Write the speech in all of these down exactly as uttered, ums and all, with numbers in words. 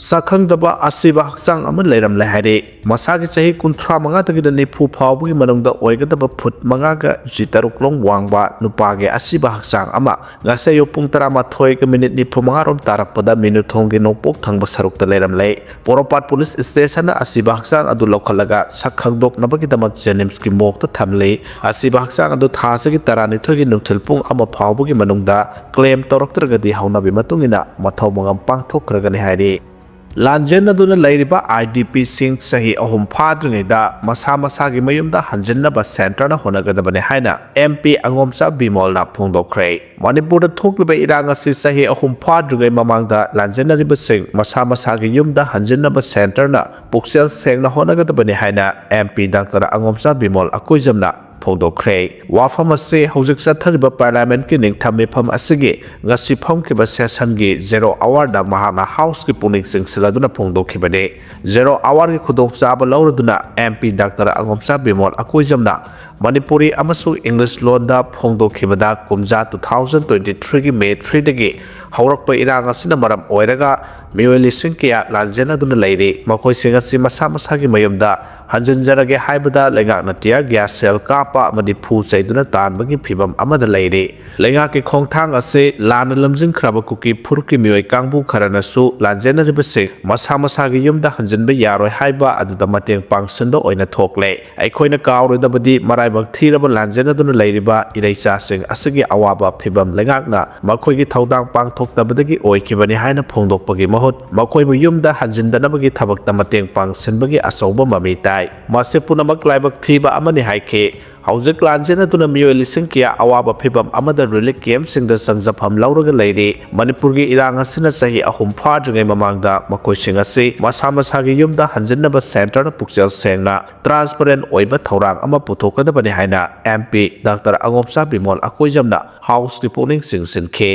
ꯁꯛꯈꯪꯗꯕ ꯑꯁꯤꯕ ꯍꯛꯆꯥꯡ ꯑꯃ ꯂꯩꯔꯝꯂꯦ ꯍꯥꯏꯔꯤ꯫ ꯃꯁꯥꯒꯤ ꯆꯍꯤ ꯀꯨꯟꯊ꯭ꯔꯥ ꯃꯉꯥꯗꯒꯤꯅ ꯅꯤꯐꯨ ꯐꯥꯎꯕꯒꯤ ꯃꯅꯨꯡꯗ ꯑꯣꯏꯒꯗꯕ ꯐꯨꯠ ꯃꯉꯥꯒ ꯏꯟꯆꯤ ꯇꯔꯨꯛ ꯂꯣꯝ ꯋꯥꯡꯕ ꯅꯨꯄꯥꯒꯤ ꯑꯁꯤꯕ ꯍꯛꯆꯥꯡ ꯑꯃ ꯉꯁꯤ ꯑꯌꯨꯛ ꯄꯨꯡ ꯇꯔꯥꯃꯥꯊꯣꯏꯒ ꯃꯤꯅꯤꯠ ꯅꯤꯐꯨ ꯃꯉꯥ ꯔꯣꯝ ꯇꯥꯔꯛꯄꯗ ꯃꯤꯅꯨꯊꯣꯡꯒꯤ ꯅꯣꯡꯄꯣꯛ ꯊꯪꯕ ꯁꯔꯨꯛꯇ ꯂꯩꯔꯝꯂꯦ꯫ ꯄꯣꯔꯣꯝꯄꯥꯠ ꯄꯨꯂꯤꯁ ꯁ꯭ꯇꯦꯁꯟꯅ ꯑꯁꯤꯕ ꯍꯛꯆꯥꯡ ꯑꯗꯨ ꯂꯧꯈꯠꯂꯒ ꯁꯛ ꯈꯪꯗꯣꯛꯅꯕꯒꯤꯗꯃꯛ ꯖꯦꯅꯤꯝꯁꯀꯤ ꯃꯣꯔꯒꯇ ꯊꯝꯂꯤ꯫ ꯑꯁꯤꯕ ꯍꯛꯆꯥꯡ ꯑꯗꯨ ꯊꯥ ꯑꯁꯤꯒꯤ ꯇꯔꯥꯅꯤꯊꯣꯏꯒꯤ ꯅꯨꯡꯊꯤꯜ ꯄꯨꯡ ꯑꯃ ꯐꯥꯎꯕꯒꯤ ꯃꯅꯨꯡꯗ ꯀ꯭ꯂꯦꯝ ꯇꯧꯔꯛꯇ꯭ꯔꯒꯗꯤ ꯍꯧꯅꯕꯤ ꯃꯇꯨꯡ ꯏꯟꯅ ꯃꯊꯧ ꯃꯉꯝ ꯄꯥꯡꯊꯣꯛꯈ꯭ꯔꯒꯅꯤ ꯍꯥꯏꯔꯤ꯫ ꯂꯥꯟꯖꯦꯟꯅꯗꯨꯅ ꯂꯩꯔꯤꯕ ꯑꯥꯏ ꯗꯤ ꯄꯤꯁꯤꯡ ꯆꯍꯤ ꯑꯍꯨꯝ ꯐꯥꯗ꯭ꯔꯤꯉꯩꯗ ꯃꯁꯥ ꯃꯁꯥꯒꯤ ꯃꯌꯨꯝꯗ ꯍꯟꯖꯤꯟꯅꯕ ꯁꯦꯟꯇꯔꯅ ꯍꯣꯠꯅꯒꯗꯕꯅꯤ ꯍꯥꯏꯅ ꯑꯦꯝ ꯄꯤ ꯑꯉꯣꯝꯆꯥ ꯕꯤꯃꯣꯜꯅ ꯐꯣꯡꯗꯣꯛꯈ꯭ꯔꯦ꯫ ꯃꯅꯤꯄꯨꯔꯗ ꯊꯣꯛꯂꯤꯕ ꯏꯔꯥꯡ ꯑꯁꯤ ꯆꯍꯤ ꯑꯍꯨꯝ ꯐꯥꯗ꯭ꯔꯤꯉꯩ ꯃꯃꯥꯡꯗ ꯂꯥꯟꯖꯦꯟꯅꯔꯤꯕꯁꯤꯡ ꯃꯁꯥ ꯃꯁꯥꯒꯤ ꯌꯨꯝꯗ ꯍꯟꯖꯤꯟꯅꯕ ꯁꯦꯟꯇꯔꯅ ꯄꯨꯛꯆꯦꯜ ꯁꯦꯡꯅ ꯍꯣꯠꯅꯒꯗꯕꯅꯤ ꯍꯥꯏꯅ ꯑꯦꯝ ꯄꯤ ꯗꯥꯛꯇꯔ ꯑꯉꯣꯝꯆꯥ ꯕꯤꯃꯣꯜ ꯑꯀꯣꯏꯖꯝꯅ ꯐꯣꯡꯗꯣꯛꯈ꯭ꯔꯦ꯫ ꯋꯥꯐꯝ ꯑꯁꯤ ꯍꯧꯖꯤꯛ ꯆꯠꯊꯔꯤꯕ ꯄꯥꯔꯂꯤꯌꯥꯃꯦꯟꯠꯀꯤ ꯅꯤꯡꯊꯝ ꯃꯤꯐꯝ ꯑꯁꯤꯒꯤ ꯉꯁꯤ ꯐꯝꯈꯤꯕ ꯁꯦꯁꯟꯒꯤ ꯖꯦꯔꯣ ꯑꯋꯥꯔꯗ ꯃꯍꯥꯛꯅ ꯍꯥꯎꯁꯀꯤ ꯄꯨꯛꯅꯤꯡ ꯆꯤꯡꯁꯤꯜꯂꯗꯨꯅ ꯐꯣꯡꯗꯣꯛꯈꯤꯕꯅꯤ꯫ ꯖꯦꯔꯣ ꯑꯋꯥꯔꯒꯤ ꯈꯨꯗꯣꯡꯆꯥꯕ ꯂꯧꯔꯗꯨꯅ M P doctor ꯑꯉꯣꯝꯆꯥ Bimol ꯑꯀꯣꯏꯖꯝꯅ Manipuri ꯑꯃꯁꯨꯡ ꯏꯪꯂꯤꯁ ꯂꯣꯟꯗ ꯐꯣꯡꯗꯣꯛꯈꯤꯕꯗ ꯀꯨꯝꯖꯥ two thousand twenty threeꯒꯤ ꯃꯦ threeꯗꯒꯤ ꯍꯧꯔꯛꯄ ꯏꯔꯥꯡ ꯑꯁꯤꯅ ꯃꯔꯝ ꯑꯣꯏꯔꯒ ꯃꯤꯑꯣꯏ ꯂꯤꯁꯤꯡ ꯀꯌꯥ ꯂꯥꯟꯖꯦꯟꯅꯗꯨꯅ ꯂꯩꯔꯤ꯫ ꯃꯈꯣꯏꯁꯤꯡ ꯑꯁꯤ ꯃꯁꯥ ꯃꯁꯥꯒꯤ ꯃꯌꯨꯝꯗ ꯍꯟꯖꯤꯟꯖꯔꯒꯦ ꯍꯥꯏꯕꯗ ꯂꯩꯉꯥꯛꯅ tear gas shell ꯀꯥꯞꯄ ꯑꯃꯗꯤ ꯐꯨ ꯆꯩꯗꯨꯅ ꯇꯥꯟꯕꯒꯤ ꯐꯤꯚꯝ ꯑꯃꯗ ꯂꯩꯔꯤ꯫ ꯂꯩꯉꯥꯛꯀꯤ ꯈꯣꯡꯊꯥꯡ ꯑꯁꯤ ꯂꯥꯟꯅ ꯂꯝꯖꯤꯡꯈ꯭ꯔꯕ ꯀꯨꯀꯤ ꯐꯨꯔꯨꯞꯀꯤ ꯃꯤꯑꯣꯏ ꯀꯥꯡꯕꯨ ꯈꯔꯅꯁꯨ ꯂꯥꯟꯖꯦꯟꯅꯔꯤꯕꯁꯤꯡ ꯃꯁꯥ ꯃꯁꯥꯒꯤ ꯌꯨꯝꯗ ꯍꯟꯖꯤꯟꯕ ꯌꯥꯔꯣꯏ ꯍꯥꯏꯕ ꯑꯗꯨꯗ ꯃꯇꯦꯡ ꯄꯥꯡꯁꯤꯟꯕ ꯑꯣꯏꯅ ꯊꯣꯛꯂꯦ꯫ ꯑꯩꯈꯣꯏꯅ ꯀꯥꯎꯔꯣꯏꯗꯕꯗꯤ ꯃꯔꯥꯏꯕꯛ ꯊꯤꯔꯕ ꯂꯥꯟꯖꯦꯟꯅꯗꯨꯅ ꯂꯩꯔꯤꯕ ꯏꯔꯩꯆꯥꯁꯤꯡ ꯑꯁꯤꯒꯤ ꯑꯋꯥꯕ ꯐꯤꯚꯝ ꯂꯩꯉꯥꯛꯅ ꯃꯈꯣꯏꯒꯤ ꯊꯧꯗꯥꯡ ꯄꯥꯡꯊꯣꯛꯇꯕꯗꯒꯤ ꯑꯣꯏꯈꯤꯕꯅꯤ ꯍꯥꯏꯅ ꯐꯣꯡꯗꯣꯛꯄꯒꯤ ꯃꯍꯨꯠ ꯃꯈꯣꯏꯕꯨ ꯌꯨꯝꯗ ꯍꯟꯖꯤꯟꯗꯅꯕꯒꯤ ꯊꯕꯛꯇ ꯃꯇꯦꯡ ꯄꯥꯡꯁꯤꯟꯕꯒꯤ ꯑꯆꯧꯕ ꯃꯃꯤ ꯇꯥꯏ꯫ ꯃꯁꯤ ꯄꯨꯝꯅꯃꯛ ꯂꯥꯏꯕꯛ ꯊꯤꯕ ꯑꯃꯅꯤ ꯍꯥꯏꯈꯤ꯫ ꯍꯧꯖꯤꯛ ꯂꯥꯟꯖꯦꯟꯅꯗꯨꯅ ꯃꯤꯑꯣꯏ ꯂꯤꯁꯤꯡ ꯀꯌꯥ ꯑꯋꯥꯕ ꯐꯤꯚꯝ ꯑꯃꯗ relief campꯁꯤꯡꯗ ꯆꯪꯖꯐꯝ ꯂꯧꯔꯒ ꯂꯩꯔꯤ꯫ ꯃꯅꯤꯄꯨꯔꯒꯤ ꯏꯔꯥꯡ ꯑꯁꯤꯅ ꯆꯍꯤ ꯑꯍꯨꯝ ꯐꯥꯗ꯭ꯔꯤꯉꯩ ꯃꯃꯥꯡꯗ ꯃꯈꯣꯏꯁꯤꯡ ꯑꯁꯤ ꯃꯁꯥ ꯃꯁꯥꯒꯤ ꯌꯨꯝꯗ ꯍꯟꯖꯤꯟꯅꯕ ꯁꯦꯟꯇꯔꯅ ꯄꯨꯛꯆꯦꯜ ꯁꯦꯡꯅ transparent ꯑꯣꯏꯕ ꯊꯧꯔꯥꯡ ꯑꯃ ꯄꯨꯊꯣꯛꯀꯗꯕꯅꯤ ꯍꯥꯏꯅ ꯑꯦꯝ ꯄꯤ ꯗꯥꯛꯇꯔ ꯑꯉꯣꯝꯆꯥ ꯕꯤꯃꯣꯜ ꯑꯀꯣꯏꯖꯝꯅ ꯍꯥꯎꯁꯀꯤ ꯄꯨꯛꯅꯤꯡ ꯆꯤꯡꯁꯤꯟꯈꯤ꯫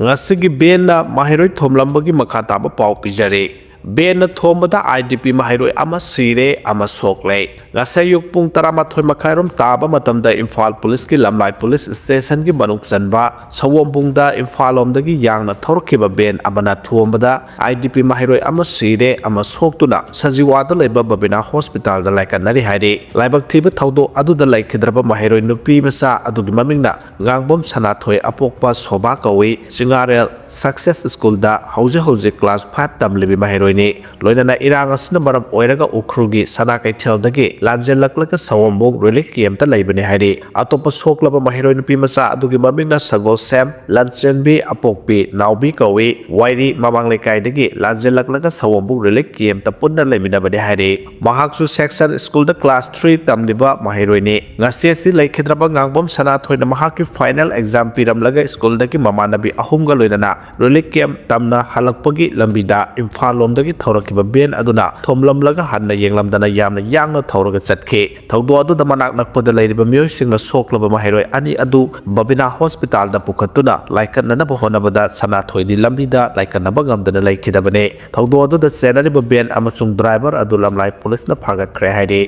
ꯉꯁꯤꯒꯤ ꯕꯦꯟꯅ ꯃꯍꯩꯔꯣꯏ ꯊꯣꯝꯂꯝꯕꯒꯤ ꯃꯈꯥ ꯇꯥꯕ ꯄꯥꯎ ꯄꯤꯖꯔꯤ꯫ ꯕꯦꯟꯅ ꯊꯣꯝꯕꯗ ꯑꯥꯏ ꯗꯤ ꯄꯤ ꯃꯍꯩꯔꯣꯏ ꯑꯃ ꯁꯤꯔꯦ, ꯑꯃ ꯁꯣꯛꯂꯦ꯫ ꯉꯁꯥꯏ ꯑꯌꯨꯛ ꯄꯨꯡ ꯇꯔꯥꯃꯥꯊꯣꯏ ꯃꯈꯥꯏꯔꯣꯝ ꯇꯥꯕ ꯃꯇꯝꯗ ꯏꯝꯐꯥꯜ ꯄꯨꯂꯤꯁꯀꯤ ꯂꯝꯂꯥꯏ ꯄꯨꯂꯤꯁ ꯁ꯭ꯇꯦꯁꯟꯒꯤ ꯃꯅꯨꯡ ꯆꯟꯕ ꯁꯑꯣꯝꯕꯨꯡꯗ ꯏꯝꯐꯥꯜ ꯂꯣꯝꯗꯒꯤ ꯌꯥꯡꯅ ꯊꯧꯔꯛꯈꯤꯕ ꯕꯦꯟ ꯑꯃꯅ ꯊꯣꯝꯕꯗ ꯑꯥꯏ ꯗꯤ ꯄꯤ ꯃꯍꯩꯔꯣꯏ ꯑꯃ ꯁꯤꯔꯦ, ꯑꯃ ꯁꯣꯛꯇꯨꯅ ꯁꯖꯤꯋꯥꯗ ꯂꯩꯕ ꯕꯕꯤꯅꯥ ꯍꯣꯁꯄꯤꯇꯥꯜꯗ ꯂꯥꯏꯀꯠꯅꯔꯤ ꯍꯥꯏꯔꯤ꯫ ꯂꯥꯏꯕꯛ ꯊꯤꯕ ꯊꯧꯗꯣꯛ ꯑꯗꯨꯗ ꯂꯩꯈꯤꯗ꯭ꯔꯕ ꯃꯍꯩꯔꯣꯏ ꯅꯨꯄꯤ ꯃꯆꯥ ꯑꯗꯨꯒꯤ ꯃꯃꯤꯡꯅ ꯉꯥꯡꯕꯝ ꯁꯅꯥꯊꯣꯏ ꯑꯄꯣꯛꯄ ꯁꯣꯚꯥ ꯀꯧꯏ꯫ ꯆꯤꯉꯥꯔꯦꯜ ꯁꯛꯁꯦꯁ ꯁ꯭ꯀꯨꯜꯗ ꯍꯧꯖꯤꯛ ꯍꯧꯖꯤꯛ ꯀ꯭ꯂꯥꯁ ꯐꯥꯏꯚ ꯇꯝꯂꯤꯕꯤ ꯃꯍꯩꯔꯣꯏꯅꯤ꯫ ꯂꯣꯏꯅꯅ ꯏꯔꯥꯡ ꯑꯁꯤꯅ ꯃꯔꯝ ꯑꯣꯏꯔꯒ ꯎꯈ꯭ꯔꯨꯜꯒꯤ ꯁꯅꯥ ꯀꯩꯊꯦꯜꯗꯒꯤ ꯂꯥꯟꯖꯦꯜꯂꯛꯂꯒ ꯁꯑꯣꯝꯕꯨꯡ ꯔꯤꯂꯤꯐ ꯀꯦꯝꯞꯇ ꯂꯩꯕꯅꯤ ꯍꯥꯏꯔꯤ꯫ ꯑꯇꯣꯞꯄ ꯁꯣꯛꯂꯕ ꯃꯍꯩꯔꯣꯏ ꯅꯨꯄꯤ ꯃꯆꯥ ꯑꯗꯨꯒꯤ ꯃꯃꯤꯡꯅ ꯁꯒꯣꯜꯁꯦꯝ ꯂꯟꯆꯦꯟꯕꯤ ꯑꯄꯣꯛꯄꯤ ꯅꯥꯎꯕꯤ ꯀꯧꯏ꯫ ꯋꯥꯏꯔꯤ ꯃꯃꯥꯡ ꯂꯩꯀꯥꯏꯗꯒꯤ ꯂꯥꯟꯖꯦꯜꯂꯛꯂꯒ ꯁꯑꯣꯝꯕꯨꯡ ꯔꯤꯂꯤꯐ ꯀꯦꯝꯞꯇ ꯄꯨꯟꯅ ꯂꯩꯃꯤꯟꯅꯕꯅꯤ ꯍꯥꯏꯔꯤ꯫ ꯃꯍꯥꯛꯁꯨ ꯁꯦꯛꯁꯟ ꯁ꯭ꯀꯨꯜꯗ ꯀ꯭ꯂꯥꯁ ꯊ꯭ꯔꯤ ꯇꯝꯂꯤꯕ ꯃꯍꯩꯔꯣꯏꯅꯤ꯫ ꯉꯁꯤ ꯑꯁꯤ ꯂꯩꯈꯤꯗ꯭ꯔꯕ ꯉꯥꯡꯕꯝ ꯁꯅꯥꯊꯣꯏꯅ ꯃꯍꯥꯛꯀꯤ ꯐꯥꯏꯅꯦꯜ ꯑꯦꯛꯖꯥꯝ ꯄꯤꯔꯝꯂꯒ ꯁ꯭ꯀꯨꯜꯗꯒꯤ ꯃꯃꯥꯟꯅꯕꯤ ꯑꯍꯨꯝꯒ ꯂꯣꯏꯅꯅ ꯔꯤꯂꯤꯐ ꯀꯦꯝꯞ ꯇꯝꯅ ꯍꯜꯂꯛꯄꯒꯤ ꯂꯝꯕꯤꯗ ꯏꯝꯐꯥꯜ ꯂꯣꯝꯗꯒꯤ ꯊꯧꯔꯛꯈꯤꯕ ꯕꯦꯟ ꯑꯗꯨꯅ ꯊꯣꯝꯂꯝꯂꯒ ꯍꯟꯅ ꯌꯦꯡꯂꯝꯗꯅ ꯌꯥꯝꯅ ꯌꯥꯡꯅ ꯊꯧꯔꯒ ꯆꯠꯈꯤ꯫ ꯊꯧꯗꯣꯛ ꯑꯗꯨꯗ ꯃꯅꯥꯛ ꯅꯛꯄꯗ ꯂꯩꯔꯤꯕ ꯃꯤꯑꯣꯏꯁꯤꯡꯅ ꯁꯣꯛꯂꯕ ꯃꯍꯩꯔꯣꯏ ꯑꯅꯤ ꯑꯗꯨ ꯕꯕꯤꯅꯥ ꯍꯣꯁꯄꯤꯇꯥꯜꯗ ꯄꯨꯈꯠꯇꯨꯅ ꯂꯥꯏꯀꯠꯅꯅꯕ ꯍꯣꯠꯅꯕꯗ ꯁꯅꯥꯊꯣꯏꯗꯤ ꯂꯝꯕꯤꯗ ꯂꯥꯏꯀꯠꯅꯕ ꯉꯝꯗꯅ ꯂꯩꯈꯤꯗꯕꯅꯤ꯫ ꯊꯧꯗꯣꯛ ꯑꯗꯨꯗ ꯆꯦꯟꯅꯔꯤꯕ ꯕꯦꯟ ꯑꯃꯁꯨꯡ ꯗ꯭ꯔꯥꯏꯚꯔ ꯑꯗꯨ ꯂꯝꯂꯥꯏ ꯄꯨꯂꯤꯁꯅ ꯐꯥꯒꯠꯈ꯭ꯔꯦ ꯍꯥꯏꯔꯤ꯫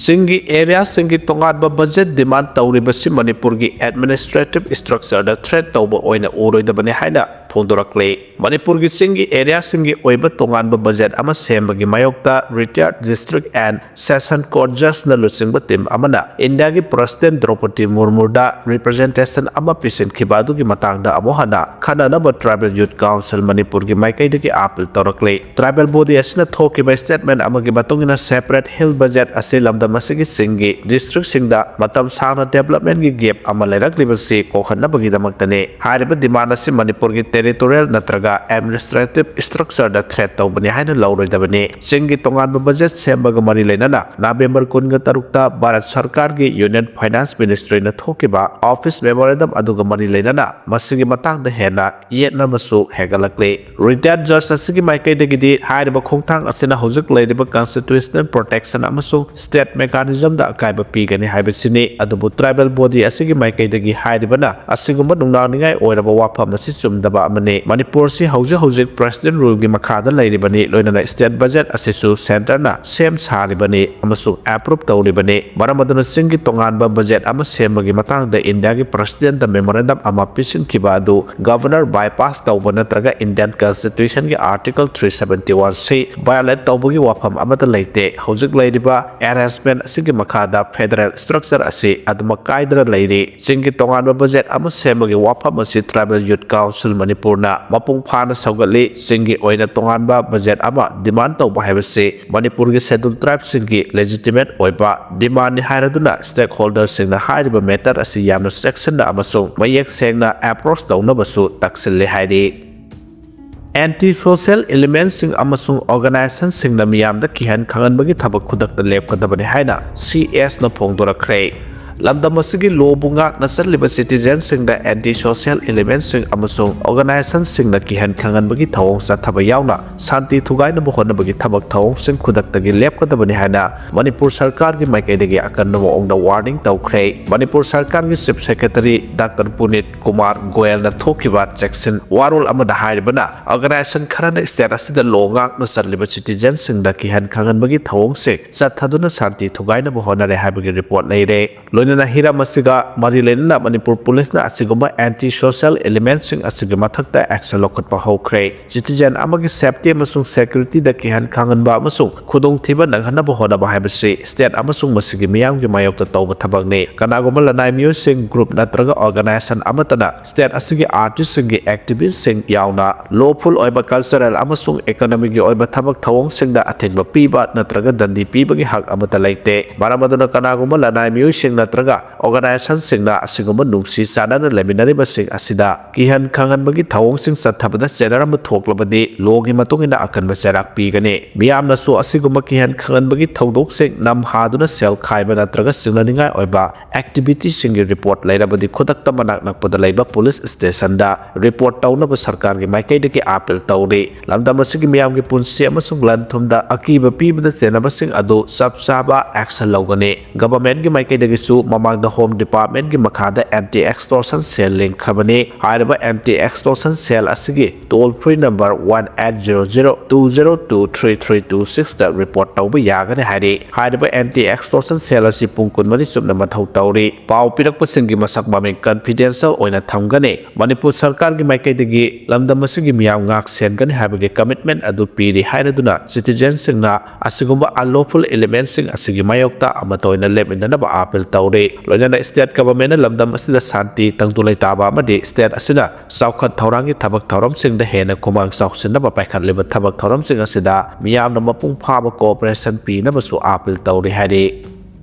ꯆꯤꯡꯒꯤ ꯑꯦꯔꯤꯌꯥꯁꯤꯡꯒꯤ ꯇꯣꯉꯥꯟꯕ ꯕꯖꯦꯠ ꯗꯤꯃꯥꯟ ꯇꯧꯔꯤꯕꯁꯤ ꯃꯅꯤꯄꯨꯔꯒꯤ ꯑꯦꯗꯃꯤꯅꯤꯁꯇ꯭ꯔꯦꯇꯤꯚ ꯁ꯭ꯇ꯭ꯔꯛꯆꯔꯗ ꯊ꯭ꯔꯦꯠ ꯇꯧꯕ ꯑꯣꯏꯅ ꯎꯔꯣꯏꯗꯕꯅꯤ ꯍꯥꯏꯅ ꯐꯣꯡꯗꯣꯔꯛꯂꯤ꯫ ꯃꯅꯤꯄꯨꯔꯒꯤ ꯆꯤꯡꯒꯤ ꯑꯦꯔꯤꯌꯥꯁꯤꯡꯒꯤ ꯑꯣꯏꯕ ꯇꯣꯉꯥꯟꯕ ꯕꯖꯦꯠ ꯑꯃ ꯁꯦꯝꯕꯒꯤ ꯃꯥꯌꯣꯛꯇ ꯔꯤꯇꯥꯌꯔꯗ ꯗꯤꯁꯇ꯭ꯔꯤꯛ ꯑꯦꯟ ꯁꯦꯁꯟ ꯀꯣꯔꯠ ꯖꯖꯅ ꯂꯨꯆꯤꯡꯕ ꯇꯤꯝ ꯑꯃꯅ ꯏꯟꯗꯤꯌꯥꯒꯤ ꯄ꯭ꯔꯁꯤꯗꯦꯟ ꯗ꯭ꯔꯧꯄꯗꯤ ꯃꯨꯔꯃꯨꯗ ꯔꯤꯄ꯭ꯔꯖꯦꯟꯇꯦꯁꯟ ꯑꯃ ꯄꯤꯁꯤꯟꯈꯤꯕ ꯑꯗꯨꯒꯤ ꯃꯇꯥꯡꯗ ꯑꯃꯨꯛ ꯍꯟꯅ ꯈꯟꯅꯅꯕ ꯇ꯭ꯔꯥꯏꯕꯦꯜ ꯌꯨꯠ ꯀꯥꯎꯟꯁꯤꯜ ꯃꯅꯤꯄꯨꯔꯒꯤ ꯃꯥꯏꯀꯩꯗꯒꯤ ꯑꯥꯄꯤꯜ ꯇꯧꯔꯛꯂꯤ꯫ ꯇ꯭ꯔꯥꯏꯕꯦꯜ ꯕꯣꯗꯤ ꯑꯁꯤꯅ ꯊꯣꯛꯈꯤꯕ ꯁ꯭ꯇꯦꯠꯃꯦꯟꯠ ꯑꯃꯒꯤ ꯃꯇꯨꯡ ꯏꯟꯅ, ꯁꯦꯄꯔꯦꯠ ꯍꯤꯜ ꯕꯖꯦꯠ ꯑꯁꯤ ꯂꯝꯗꯝ ꯑꯁꯤꯒꯤ ꯆꯤꯡꯒꯤ ꯗꯤꯁꯇ꯭ꯔꯤꯛꯁꯤꯡꯗ ꯃꯇꯝ ꯁꯥꯡꯅ ꯗꯤꯕꯦꯂꯞꯃꯦꯟꯠꯀꯤ ꯒꯦꯞ ꯑꯃ ꯂꯩꯔꯛꯂꯤꯕꯁꯤ ꯀꯣꯛꯍꯟꯅꯕꯒꯤꯗꯃꯛꯇꯅꯤ꯫ ꯍꯥꯏꯔꯤꯕ ꯗꯤꯃꯥꯟ ꯑꯁꯤ ꯃꯅꯤꯄꯨꯔꯒꯤ ꯇꯦꯔꯤꯇꯣꯔꯤꯌꯦꯜ ꯅꯠꯇ꯭ꯔꯒ ꯑꯦꯗꯃꯤꯅꯤꯁꯇ꯭ꯔꯦꯇꯤꯚ ꯁ꯭ꯇ꯭ꯔꯛꯆꯔꯗ ꯊ꯭ꯔꯦꯠ ꯇꯧꯕꯅꯤ ꯍꯥꯏꯅ ꯂꯧꯔꯣꯏꯗꯕꯅꯤ꯫ ꯆꯤꯡꯒꯤ ꯇꯣꯉꯥꯟꯕ ꯕꯖꯦꯠ ꯁꯦꯝꯕꯒ ꯃꯔꯤ ꯂꯩꯅꯅ ꯅꯕꯦꯝꯕꯔ ꯀꯨꯟꯒ ꯇꯔꯨꯛꯇ ꯚꯥꯔꯠ ꯁꯔꯀꯥꯔꯒꯤ ꯌꯨꯅꯤꯌꯟ ꯐꯥꯏꯅꯥꯟꯁ ꯃꯤꯅꯤꯁꯇ꯭ꯔꯤꯅ ꯊꯣꯛꯈꯤꯕ ꯑꯣꯐꯤꯁ ꯃꯦꯃꯣꯔꯦꯟꯗꯝ ꯑꯗꯨꯒ ꯃꯔꯤ ꯂꯩꯅꯅ ꯃꯁꯤꯒꯤ ꯃꯇꯥꯡꯗ ꯍꯦꯟꯅ ꯌꯦꯠꯅꯕꯁꯨ ꯍꯦꯟꯒꯠꯂꯛꯂꯤ꯫ ꯔꯤꯇꯥꯌꯔꯗ ꯖꯖ ꯑꯁꯤꯒꯤ ꯃꯥꯏꯀꯩꯗꯒꯤꯗꯤ ꯍꯥꯏꯔꯤꯕ ꯈꯣꯡꯊꯥꯡ ꯑꯁꯤꯅ ꯍꯧꯖꯤꯛ ꯂꯩꯔꯤꯕ ꯀꯟꯁꯇꯤꯇ꯭ꯌꯨꯁꯅꯦꯜ ꯄ꯭ꯔꯣꯇꯦꯛꯁꯟ ꯑꯃꯁꯨꯡ ꯁ꯭ꯇꯦꯠ ꯃꯦꯀꯥꯅꯤꯖꯝꯗ ꯑꯀꯥꯏꯕ ꯄꯤꯒꯅꯤ ꯍꯥꯏꯕꯁꯤꯅꯤ꯫ ꯑꯗꯨꯕꯨ ꯇ꯭ꯔꯥꯏꯕꯦꯜ ꯕꯣꯗꯤ ꯑꯁꯤꯒꯤ ꯃꯥꯏꯀꯩꯗꯒꯤ ꯍꯥꯏꯔꯤꯕꯅ ꯑꯁꯤꯒꯨꯝꯕ ꯅꯨꯡꯅꯥꯡꯅꯤꯡꯉꯥꯏ ꯑꯣꯏꯔꯕ ꯋꯥꯐꯝ ꯑꯁꯤ ꯆꯨꯝꯗꯕ ꯑꯃꯅꯤ꯫ ꯃꯅꯤꯄꯨꯔꯁꯤ ꯍꯧꯖꯤꯛ ꯍꯧꯖꯤꯛ President Ruleꯒꯤ ꯃꯈꯥꯗ ꯂꯩꯔꯤꯕꯅꯤ, ꯂꯣꯏꯅꯅ state budget ꯑꯁꯤꯁꯨ centreꯅ ꯁꯦꯝ ꯁꯥꯔꯤꯕꯅꯤ ꯑꯃꯁꯨꯡ approve ꯇꯧꯔꯤꯕꯅꯤ꯫ ꯃꯔꯝ ꯑꯗꯨꯅ ꯆꯤꯡꯒꯤ ꯇꯣꯉꯥꯟꯕ budget ꯑꯃ ꯁꯦꯝꯕꯒꯤ ꯃꯇꯥꯡꯗ Indiaꯒꯤ Presidentꯇ memorandum ꯑꯃ ꯄꯤꯁꯤꯟꯈꯤꯕ ꯑꯗꯨ Governor bypass ꯇꯧꯕ ꯅꯠꯇ꯭ꯔꯒ Indian Constitutionꯒꯤ Article three seventy one C violate ꯇꯧꯕꯒꯤ ꯋꯥꯐꯝ ꯑꯃꯠꯇ ꯂꯩꯇꯦ꯫ ꯍꯧꯖꯤꯛ ꯂꯩꯔꯤꯕ arrangement ꯑꯁꯤꯒꯤ ꯃꯈꯥꯗ federal structure ꯑꯁꯤ ꯑꯗꯨꯃꯛ ꯀꯥꯏꯗꯅ ꯂꯩꯔꯤ꯫ ꯆꯤꯡꯒꯤ ꯇꯣꯉꯥꯟꯕ budget ꯑꯃ ꯁꯦꯝꯕꯒꯤ ꯋꯥꯐꯝ ꯑꯁꯤ Tribal Youth Council ꯃꯅꯤꯄꯨꯔꯅ ꯃꯄꯨꯡ ꯐꯥꯅ ꯁꯧꯒꯠꯂꯤ꯫ ꯆꯤꯡꯒꯤ ꯑꯣꯏꯅ ꯇꯣꯉꯥꯟꯕ budget ꯑꯃ demand ꯇꯧꯕ ꯍꯥꯏꯕꯁꯤ ꯃꯅꯤꯄꯨꯔꯒꯤ Scheduled Tribeꯁꯤꯡꯒꯤ legitimate ꯑꯣꯏꯕ demandꯅꯤ ꯍꯥꯏꯔꯗꯨꯅ stakeholderꯁꯤꯡꯅ ꯍꯥꯏꯔꯤꯕ matter ꯑꯁꯤ ꯌꯥꯝꯅ ꯆꯦꯛꯁꯤꯟꯅ ꯑꯃꯁꯨꯡ ꯃꯌꯦꯛ ꯁꯦꯡꯅ approach ꯇꯧꯅꯕꯁꯨ ꯇꯛꯁꯤꯜꯂꯤ ꯍꯥꯏꯔꯤ꯫ Anti-social elementꯁꯤꯡ ꯑꯃꯁꯨꯡ organizationꯁꯤꯡꯅ ꯃꯤꯌꯥꯝꯗ ꯀꯤꯍꯟ ꯈꯪꯍꯟꯕꯒꯤ ꯊꯕꯛ ꯈꯨꯗꯛꯇ ꯂꯦꯞꯀꯗꯕꯅꯤ ꯍꯥꯏꯅ CSꯅ ꯐꯣꯡꯗꯣꯔꯛꯈ꯭ꯔꯦ꯫ ꯂꯝꯗꯝ ꯑꯁꯤꯒꯤ lawꯕꯨ ꯉꯥꯛꯅ ꯆꯠꯂꯤꯕ citizenꯁꯤꯡꯗ anti-social elementꯁꯤꯡ ꯑꯃꯁꯨꯡ organizationꯁꯤꯡꯅ ꯀꯤꯍꯟ ꯈꯪꯍꯟꯕꯒꯤ ꯊꯧꯑꯣꯡ ꯆꯠꯊꯕ ꯌꯥꯎꯅ ꯁꯥꯟꯇꯤ ꯊꯨꯒꯥꯏꯅꯕ ꯍꯣꯠꯅꯕꯒꯤ ꯊꯕꯛ ꯊꯧꯑꯣꯡꯁꯤꯡ ꯈꯨꯗꯛꯇꯒꯤ ꯂꯦꯞꯀꯗꯕꯅꯤ ꯍꯥꯏꯅ ꯃꯅꯤꯄꯨꯔ ꯁꯔꯀꯥꯔꯒꯤ ꯃꯥꯏꯀꯩꯗꯒꯤ ꯑꯀꯟꯕ ꯃꯑꯣꯡꯗ warning ꯇꯧꯈ꯭ꯔꯦ꯫ ꯃꯅꯤꯄꯨꯔ ꯁꯔꯀꯥꯔꯒꯤ Chief Secretary Doctor ꯄꯨꯅꯤꯠ ꯀꯨꯃꯥꯔ ꯒꯣꯌꯜꯅ ꯊꯣꯛꯈꯤꯕ ꯆꯦꯛꯁꯤꯟ ꯋꯥꯔꯣꯜ ꯑꯃꯗ ꯍꯥꯏꯔꯤꯕꯅ, organization ꯈꯔꯅ state ꯑꯁꯤꯗ law ꯉꯥꯛꯅ ꯆꯠꯂꯤꯕ citizenꯁꯤꯡꯗ ꯀꯤꯍꯟ ꯈꯪꯍꯟꯕꯒꯤ ꯊꯧꯑꯣꯡꯁꯤꯡ ꯆꯠꯊꯗꯨꯅ ꯁꯥꯟꯇꯤ ꯊꯨꯒꯥꯏꯅꯕ ꯍꯣꯠꯅꯔꯦ ꯍꯥꯏꯕꯒꯤ report ꯂꯩꯔꯦ꯫ ꯂꯣꯏꯅꯅ ꯍꯤꯔꯝ ꯑꯁꯤꯒ ꯃꯔꯤ ꯂꯩꯅꯅ ꯃꯅꯤꯄꯨꯔ ꯄꯨꯂꯤꯁꯅ ꯑꯁꯤꯒꯨꯝꯕ anti-social elementꯁꯤꯡ ꯑꯁꯤꯒꯤ ꯃꯊꯛꯇ action ꯂꯧꯈꯠꯄ ꯍꯧꯈ꯭ꯔꯦ꯫ Citizen ꯑꯃꯒꯤ safety ꯑꯃꯁꯨꯡ securityꯗ ꯀꯤꯍꯟ ꯈꯪꯍꯟꯕ ꯑꯃꯁꯨꯡ ꯈꯨꯗꯣꯡꯊꯤꯕ ꯅꯪꯍꯟꯅꯕ ꯍꯣꯠꯅꯕ ꯍꯥꯏꯕꯁꯤ state ꯑꯃꯁꯨꯡ ꯃꯁꯤꯒꯤ ꯃꯤꯌꯥꯝꯒꯤ ꯃꯥꯌꯣꯛꯇ ꯇꯧꯕ ꯊꯕꯛꯅꯤ꯫ ꯀꯅꯥꯒꯨꯝꯕ ꯂꯅꯥꯏ ꯃꯤꯑꯣꯏꯁꯤꯡ, group ꯅꯠꯇ꯭ꯔꯒ organization ꯑꯃꯠꯇꯅ state ꯑꯁꯤꯒꯤ artistꯁꯤꯡꯒꯤ activistꯁꯤꯡ ꯌꯥꯎꯅ lawful ꯑꯣꯏꯕ cultural ꯑꯃꯁꯨꯡ economicꯒꯤ ꯑꯣꯏꯕ ꯊꯕꯛ ꯊꯧꯑꯣꯡꯁꯤꯡꯗ ꯑꯊꯤꯡꯕ ꯄꯤꯕ ꯅꯠꯇ꯭ꯔꯒ ꯗꯟꯗꯤ ꯄꯤꯕꯒꯤ ꯍꯛ ꯑꯃꯠꯇ ꯂꯩꯇꯦ꯫ ꯃꯔꯝ ꯑꯗꯨꯅ ꯀꯅꯥꯒꯨꯝꯕ ꯂꯅꯥꯏ ꯃꯤꯑꯣꯏꯁꯤꯡ ꯅꯠꯇ꯭ꯔꯒ organizationꯁꯤꯡꯅ ꯑꯁꯤꯒꯨꯝꯕ ꯅꯨꯡꯁꯤ ꯆꯥꯟꯅꯅ ꯂꯩꯃꯤꯟꯅꯔꯤꯕꯁꯤꯡ ꯑꯁꯤꯗ ꯀꯤꯍꯟ ꯈꯪꯍꯟꯕꯒꯤ ꯊꯧꯑꯣꯡꯁꯤꯡ ꯆꯠꯊꯕꯗ ꯆꯦꯔꯥꯛ ꯑꯃ ꯊꯣꯛꯂꯕꯗꯤ lawꯒꯤ ꯃꯇꯨꯡ ꯏꯟꯅ ꯑꯀꯟꯕ ꯆꯩꯔꯥꯛ ꯄꯤꯒꯅꯤ꯫ ꯃꯤꯌꯥꯝꯅꯁꯨ ꯑꯁꯤꯒꯨꯝꯕ ꯀꯤꯍꯟ ꯈꯪꯍꯟꯕꯒꯤ ꯊꯧꯗꯣꯛꯁꯤꯡ ꯅꯝꯍꯥꯗꯨꯅ ꯁꯦꯜ ꯈꯥꯏꯕ ꯅꯠꯇ꯭ꯔꯒ ꯆꯤꯡꯅꯅꯤꯡꯉꯥꯏ ꯑꯣꯏꯕ activityꯁꯤꯡꯒꯤ report ꯂꯩꯔꯕꯗꯤ ꯈꯨꯗꯛꯇ ꯃꯅꯥꯛ ꯅꯛꯄꯗ ꯂꯩꯕ police stationꯗ report ꯇꯧꯅꯕ ꯁꯔꯀꯥꯔꯒꯤ ꯃꯥꯏꯀꯩꯗꯒꯤ appeal ꯇꯧꯔꯤ꯫ ꯂꯝꯗꯝ ꯑꯁꯤꯒꯤ ꯃꯤꯌꯥꯝꯒꯤ ꯄꯨꯟꯁꯤ ꯑꯃꯁꯨꯡ ꯂꯟ ꯊꯨꯝꯗ ꯑꯀꯤꯕ ꯄꯤꯕꯗ ꯆꯦꯟꯅꯕꯁꯤꯡ ꯑꯗꯨ ꯆꯞ ꯆꯥꯕ action ꯂꯧꯒꯅꯤ꯫ Governmentꯀꯤ ꯃꯥꯏꯀꯩꯗꯒꯤꯁꯨ ꯃꯃꯥꯡꯗ Home Department ꯀꯤ ꯃꯈꯥꯗ Anti Extortion Cell ꯂꯤꯡꯈ꯭ꯔꯕꯅꯤ꯫ ꯍꯥꯏꯔꯤꯕ Anti Extortion Cell ꯑꯁꯤꯒꯤ toll free number one eight zero zero two zero two three three two six ꯇ report ꯇꯧꯕ ꯌꯥꯒꯅꯤ ꯍꯥꯏꯔꯤ꯫ ꯍꯥꯏꯔꯤꯕ Anti Extortion Cell ꯑꯁꯤ ꯄꯨꯡ ꯀꯨꯟꯃꯔꯤ ꯆꯨꯞꯅ ꯃꯊꯧ ꯇꯧꯔꯤ꯫ ꯄꯥꯎ ꯄꯤꯔꯛꯄꯁꯤꯡꯒꯤ ꯃꯁꯛ ꯃꯃꯤꯡ confidential ꯑꯣꯏꯅ ꯊꯝꯒꯅꯤ꯫ ꯃꯅꯤꯄꯨꯔ ꯁꯔꯀꯥꯔꯒꯤ ꯃꯥꯏꯀꯩꯗꯒꯤ ꯂꯝꯗꯝ ꯑꯁꯤꯒꯤ ꯃꯤꯌꯥꯝ ꯉꯥꯛ ꯁꯦꯟꯒꯅꯤ ꯍꯥꯏꯕꯒꯤ commitment ꯑꯗꯨ ꯄꯤꯔꯤ ꯍꯥꯏꯔꯗꯨꯅ citizen ꯁꯤꯡꯅ ꯑꯁꯤꯒꯨꯝꯕ unlawful element ꯁꯤꯡ ꯑꯁꯤꯒꯤ ꯃꯥꯌꯣꯛꯇ ꯑꯃꯠꯇ ꯑꯣꯏꯅ ꯂꯦꯞꯃꯤꯟꯅꯅꯕ appeal ꯇꯧꯔꯤ꯫ ꯂꯣꯏꯅꯅ state government ꯅ ꯂꯝꯗꯝ ꯑꯁꯤꯗ ꯁꯥꯟꯇꯤ, ꯇꯪꯗꯨ ꯂꯩꯇꯥꯕ ꯑꯃꯗꯤ state ꯑꯁꯤꯅ ꯆꯥꯎꯈꯠ ꯊꯧꯔꯥꯡꯒꯤ ꯊꯕꯛ ꯊꯧꯔꯝꯁꯤꯡꯗ ꯍꯦꯟꯅ ꯈꯨꯃꯥꯡ ꯆꯥꯎꯁꯤꯟꯅꯕ ꯄꯥꯏꯈꯠꯂꯤꯕ ꯊꯕꯛ ꯊꯧꯔꯝꯁꯤꯡ ꯑꯁꯤꯗ ꯃꯤꯌꯥꯝꯅ ꯃꯄꯨꯡ ꯐꯥꯕ cooperation ꯄꯤꯅꯕꯁꯨ appeal ꯇꯧꯔꯤ ꯍꯥꯏꯔꯤ꯫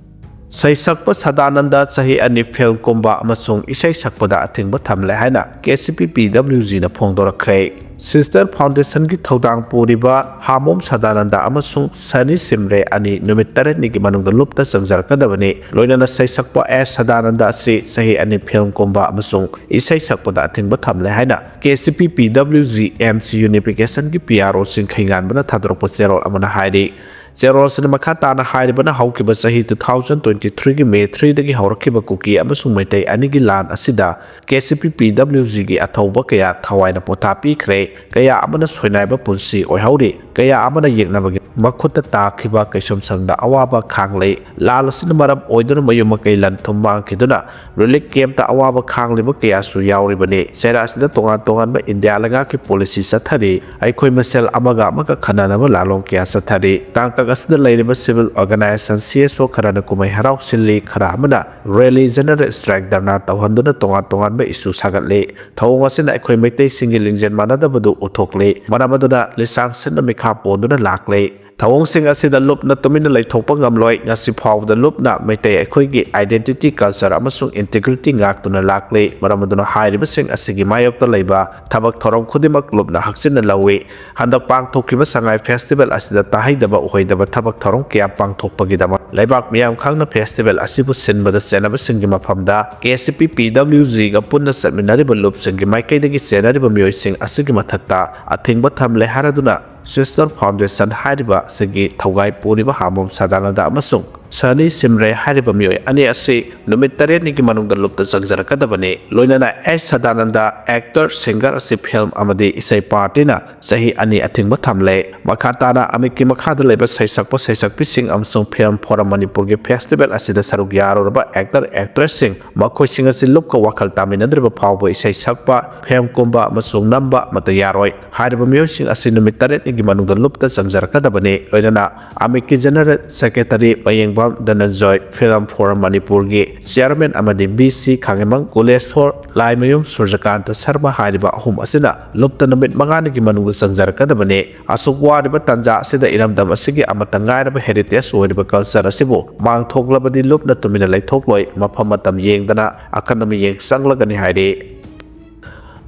ꯁꯩꯁꯛꯄ ꯁꯗꯥꯅꯟꯗ ꯆꯍꯤ ꯑꯅꯤ film ꯀꯨꯝꯕ ꯑꯃꯁꯨꯡ ꯏꯁꯩ ꯁꯛꯄꯗ ꯑꯊꯤꯡꯕ ꯊꯝꯂꯦ ꯍꯥꯏꯅ K C P P W G ꯅ ꯐꯣꯡꯗꯣꯔꯛꯈ꯭ꯔꯦ꯫ Sister Foundation ꯒꯤ ꯊꯧꯗꯥꯡ ꯄꯨꯔꯤꯕ ꯍꯥꯃꯣꯝ ꯁꯗꯥꯅꯟꯗ ꯑꯃꯁꯨꯡ ꯁꯅꯤ ꯁꯤꯝꯔꯦ ꯑꯅꯤ ꯅꯨꯃꯤꯠ ꯇꯔꯦꯠꯅꯤꯒꯤ ꯃꯅꯨꯡꯗ ꯂꯨꯞꯇ ꯆꯪꯖꯔꯛꯀꯗꯕꯅꯤ꯫ ꯂꯣꯏꯅꯅ ꯁꯩꯁꯛꯄ ꯑꯦꯁ ꯁꯗꯥꯅꯟꯗ ꯑꯁꯤ ꯆꯍꯤ ꯑꯅꯤ film ꯀꯨꯝꯕ ꯑꯃꯁꯨꯡ ꯏꯁꯩ ꯁꯛꯄꯗ ꯑꯊꯤꯡꯕ ꯊꯝꯂꯦ ꯍꯥꯏꯅ K C P P W G M C Unification ꯒꯤ P R O ꯆꯤꯡꯈꯩꯉꯥꯟꯕꯅ ꯊꯥꯗꯣꯔꯛꯄ ꯆꯦꯔꯣꯜ ꯑꯃꯅ ꯍꯥꯏꯔꯤ꯫ ꯆꯦꯔꯣꯜ ꯑꯁꯤꯅ ꯃꯈꯥ ꯇꯥꯅ ꯍꯥꯏꯔꯤꯕꯅ ꯍꯧꯈꯤꯕ ꯆꯍꯤ two thousand twenty three ꯒꯤ May three ꯗꯒꯤ ꯍꯧꯔꯛꯈꯤꯕ ꯀꯨꯀꯤ ꯑꯃꯁꯨꯡ ꯃꯩꯇꯩ ꯑꯅꯤꯒꯤ ꯂꯥꯟ ꯑꯁꯤꯗ K C P P W G ꯒꯤ ꯑꯊꯧꯕ ꯀꯌꯥ ꯊꯋꯥꯏꯅ ꯄꯣꯊꯥ ꯄꯤꯈ꯭ꯔꯦ꯫ ꯀꯌꯥ ꯑꯃꯅ ꯁꯣꯏꯅꯥꯏꯕ ꯄꯨꯟꯁꯤ ꯑꯣꯏꯍꯧꯔꯤ꯫ ꯀꯌꯥ ꯑꯃꯅ ꯌꯦꯛꯅꯕꯒꯤ ꯃꯈꯨꯠꯇ ꯇꯥꯈꯤꯕ ꯀꯩꯁꯨꯝꯁꯪꯗ ꯑꯋꯥꯕ ꯈꯥꯡꯂꯦ꯫ ꯂꯥꯟ ꯑꯁꯤꯅ ꯃꯔꯝ ꯑꯣꯏꯗꯨꯅ ꯃꯌꯨꯝ ꯃꯀꯩ ꯂꯟ ꯊꯨꯝ ꯃꯥꯡꯈꯤꯗꯨꯅ relief camp ꯇ ꯑꯋꯥꯕ ꯈꯥꯡꯂꯤꯕ ꯀꯌꯥꯁꯨ ꯌꯥꯎꯔꯤꯕꯅꯤ꯫ ꯆꯩꯔꯥ ꯑꯁꯤꯗ ꯇꯣꯉꯥꯟ ꯇꯣꯉꯥꯟꯕ ꯏꯟꯗꯤꯌꯥ ꯂꯩꯉꯥꯛꯀꯤ policy ꯆꯠꯊꯔꯤ꯫ ꯑꯩꯈꯣꯏ ꯃꯁꯦꯜ ꯑꯃꯒ ꯑꯃꯒ ꯈꯟꯅꯅꯕ ꯂꯥꯂꯣꯡ ꯀꯌꯥ ꯆꯠꯊꯔꯤ꯫ ꯇꯥꯡꯀꯛ ꯑꯁꯤꯗ ꯂꯩꯔꯤꯕ civil organisation C S O ꯈꯔꯅ ꯀꯨꯝꯍꯩ ꯍꯔꯥꯎ ꯁꯤꯜꯂꯤ, ꯈꯔ ꯑꯃꯅ rally, general strike, ꯙꯔꯅꯥ ꯇꯧꯍꯟꯗꯨꯅ ꯇꯣꯉꯥꯟ ꯇꯣꯉꯥꯟꯕ issue ꯁꯥꯒꯠꯂꯤ꯫ ꯊꯧꯑꯣꯡ ꯑꯁꯤꯅ ꯑꯩꯈꯣꯏ ꯃꯩꯇꯩꯁꯤꯡꯒꯤ ꯂꯤꯡꯖꯦꯜ ꯃꯥꯟꯅꯗꯕꯗꯨ ꯎꯠꯊꯣꯛꯂꯤ꯫ ꯃꯔꯝ ꯑꯗꯨꯅ ꯂꯤꯁꯥꯡ ꯁꯤꯠꯅ ꯃꯤꯈꯥ ꯄꯣꯟꯗꯨꯅ ꯂꯥꯛꯂꯤ꯫ ꯊꯧꯑꯣꯡꯁꯤꯡ ꯑꯁꯤꯗ ꯂꯨꯞꯅ ꯇꯨꯃꯤꯟꯅ ꯂꯩꯊꯣꯛꯄ ꯉꯝꯂꯣꯏ꯫ ꯉꯁꯤ ꯐꯥꯎꯕꯗ ꯂꯨꯞꯅ ꯃꯩꯇꯩ ꯑꯩꯈꯣꯏꯒꯤ identity, culture ꯑꯃꯁꯨꯡ integrity ꯉꯥꯛꯇꯨꯅ ꯂꯥꯛꯂꯤ꯫ ꯃꯔꯝ ꯑꯗꯨꯅ ꯍꯥꯏꯔꯤꯕꯁꯤꯡ ꯑꯁꯤꯒꯤ ꯃꯥꯌꯣꯛꯇ ꯂꯩꯕ ꯊꯕꯛ ꯊꯧꯔꯝ ꯈꯨꯗꯤꯡꯃꯛ ꯂꯨꯞꯅ ꯍꯛꯆꯤꯟꯅ ꯂꯧꯏ꯫ ꯍꯟꯗꯛ ꯄꯥꯡꯊꯣꯛꯈꯤꯕ ꯁꯉꯥꯏ festival ꯑꯁꯤꯗ ꯇꯥꯍꯩꯗꯕ ꯎꯍꯩꯗꯕ ꯊꯕꯛ ꯊꯧꯔꯝ ꯀꯌꯥ ꯄꯥꯡꯊꯣꯛꯄꯒꯤꯗꯃꯛ ꯂꯩꯕꯥꯛ ꯃꯤꯌꯥꯝ ꯈꯪꯅ festival ꯑꯁꯤꯕꯨ ꯁꯤꯟꯕꯗ ꯆꯦꯟꯅꯕꯁꯤꯡꯒꯤ ꯃꯐꯝꯗ K C P P W G ꯒ ꯄꯨꯟꯅ ꯆꯠꯃꯤꯟꯅꯔꯤꯕ ꯂꯨꯞꯁꯤꯡꯒꯤ ꯃꯥꯏꯀꯩꯗꯒꯤ ꯆꯦꯟꯅꯔꯤꯕ ꯃꯤꯑꯣꯏꯁꯤꯡ ꯑꯁꯤꯒꯤ ꯃꯊꯛꯇ ꯑꯊꯤꯡꯕ ꯊꯝꯂꯦ ꯍꯥꯏꯔꯗꯨꯅ Sister Foundation ꯍꯥꯏꯔꯤꯕ ꯑꯁꯤꯒꯤ ꯊꯧꯒꯥꯏ ꯄꯨꯔꯤꯕ ꯍꯥꯃꯣꯝ ꯁꯗꯥꯅꯟꯗ ꯑꯃꯁꯨꯡ ꯁꯅꯤ ꯁꯤꯝꯔꯦ ꯍꯥꯏꯔꯤꯕ ꯃꯤꯑꯣꯏ ꯑꯅꯤ ꯑꯁꯤ ꯅꯨꯃꯤꯠ ꯇꯔꯦꯠꯅꯤꯒꯤ ꯃꯅꯨꯡꯗ ꯂꯨꯞꯇ ꯆꯪꯖꯔꯛꯀꯗꯕꯅꯤ꯫ ꯂꯣꯏꯅꯅ ꯑꯦꯁ ꯁꯗꯥꯅꯟꯗ, actor, singer ꯑꯁꯤ film ꯑꯃꯗꯤ ꯏꯁꯩ partyꯅ ꯆꯍꯤ ꯑꯅꯤ ꯑꯊꯤꯡꯕ ꯊꯝꯂꯦ꯫ ꯃꯈꯥ ꯇꯥꯅ ꯑꯃꯤꯠꯀꯤ ꯃꯈꯥꯗ ꯂꯩꯕ ꯁꯩꯁꯛꯄ ꯁꯩꯁꯛꯄꯤꯁꯤꯡ ꯑꯃꯁꯨꯡ Film Forum ꯃꯅꯤꯄꯨꯔꯒꯤ festival ꯑꯁꯤꯗ ꯁꯔꯨꯛ ꯌꯥꯔꯨꯔꯕ actor actressꯁꯤꯡ, ꯃꯈꯣꯏꯁꯤꯡ ꯑꯁꯤ ꯂꯨꯞꯀ ꯋꯥꯈꯜ ꯇꯥꯃꯤꯟꯅꯗ꯭ꯔꯤꯕ ꯐꯥꯎꯕ ꯏꯁꯩ ꯁꯛꯄ, film ꯀꯨꯝꯕ ꯑꯃꯁꯨꯡ ꯅꯝꯕ ꯑꯃꯠꯇ ꯌꯥꯔꯣꯏ꯫ ꯍꯥꯏꯔꯤꯕ ꯃꯤꯑꯣꯏꯁꯤꯡ ꯑꯁꯤ ꯅꯨꯃꯤꯠ ꯇꯔꯦꯠꯅꯤꯒꯤ ꯃꯅꯨꯡꯗ ꯂꯨꯞꯇ ꯆꯪꯖꯔꯛꯀꯗꯕꯅꯤ꯫ ꯂꯣꯏꯅꯅ ꯑꯃꯤꯠꯀꯤ General Secretary ꯃꯌꯦꯡꯕꯝ ꯙꯅꯟꯖꯣꯏ, Film Forum ꯃꯅꯤꯄꯨꯔꯒꯤ chairman ꯑꯃꯗꯤ ꯕꯤ ꯁꯤ ꯈꯥꯉꯦꯃꯪ ꯀꯨꯂꯦꯁꯣꯔ, ꯂꯥꯏꯃꯌꯨꯝ ꯁꯨꯔꯖꯀꯥꯟꯇ ꯁꯔꯃ ꯍꯥꯏꯔꯤꯕ ꯑꯍꯨꯝ ꯑꯁꯤꯅ ꯂꯨꯞꯇ ꯅꯨꯃꯤꯠ ꯃꯉꯥꯅꯤꯒꯤ ꯃꯅꯨꯡꯗ ꯆꯪꯖꯔꯛꯀꯗꯕꯅꯤ꯫ ꯑꯁꯨꯛ ꯋꯥꯔꯤꯕ ꯇꯥꯟꯖꯥ ꯑꯁꯤꯗ ꯏꯔꯝꯗꯝ ꯑꯁꯤꯒꯤ ꯑꯃꯠꯇ ꯉꯥꯏꯔꯕ heritage ꯑꯣꯏꯔꯤꯕ culture ꯑꯁꯤꯕꯨ ꯃꯥꯡꯊꯣꯛꯂꯕꯗꯤ ꯂꯨꯞꯅ ꯇꯨꯃꯤꯟꯅ ꯂꯩꯊꯣꯛꯂꯣꯏ, ꯃꯐꯝ ꯃꯇꯝ ꯌꯦꯡꯗꯅ ꯑꯈꯟꯅ ꯃꯤꯠꯌꯦꯡ ꯆꯪꯂꯒꯅꯤ ꯍꯥꯏꯔꯤ꯫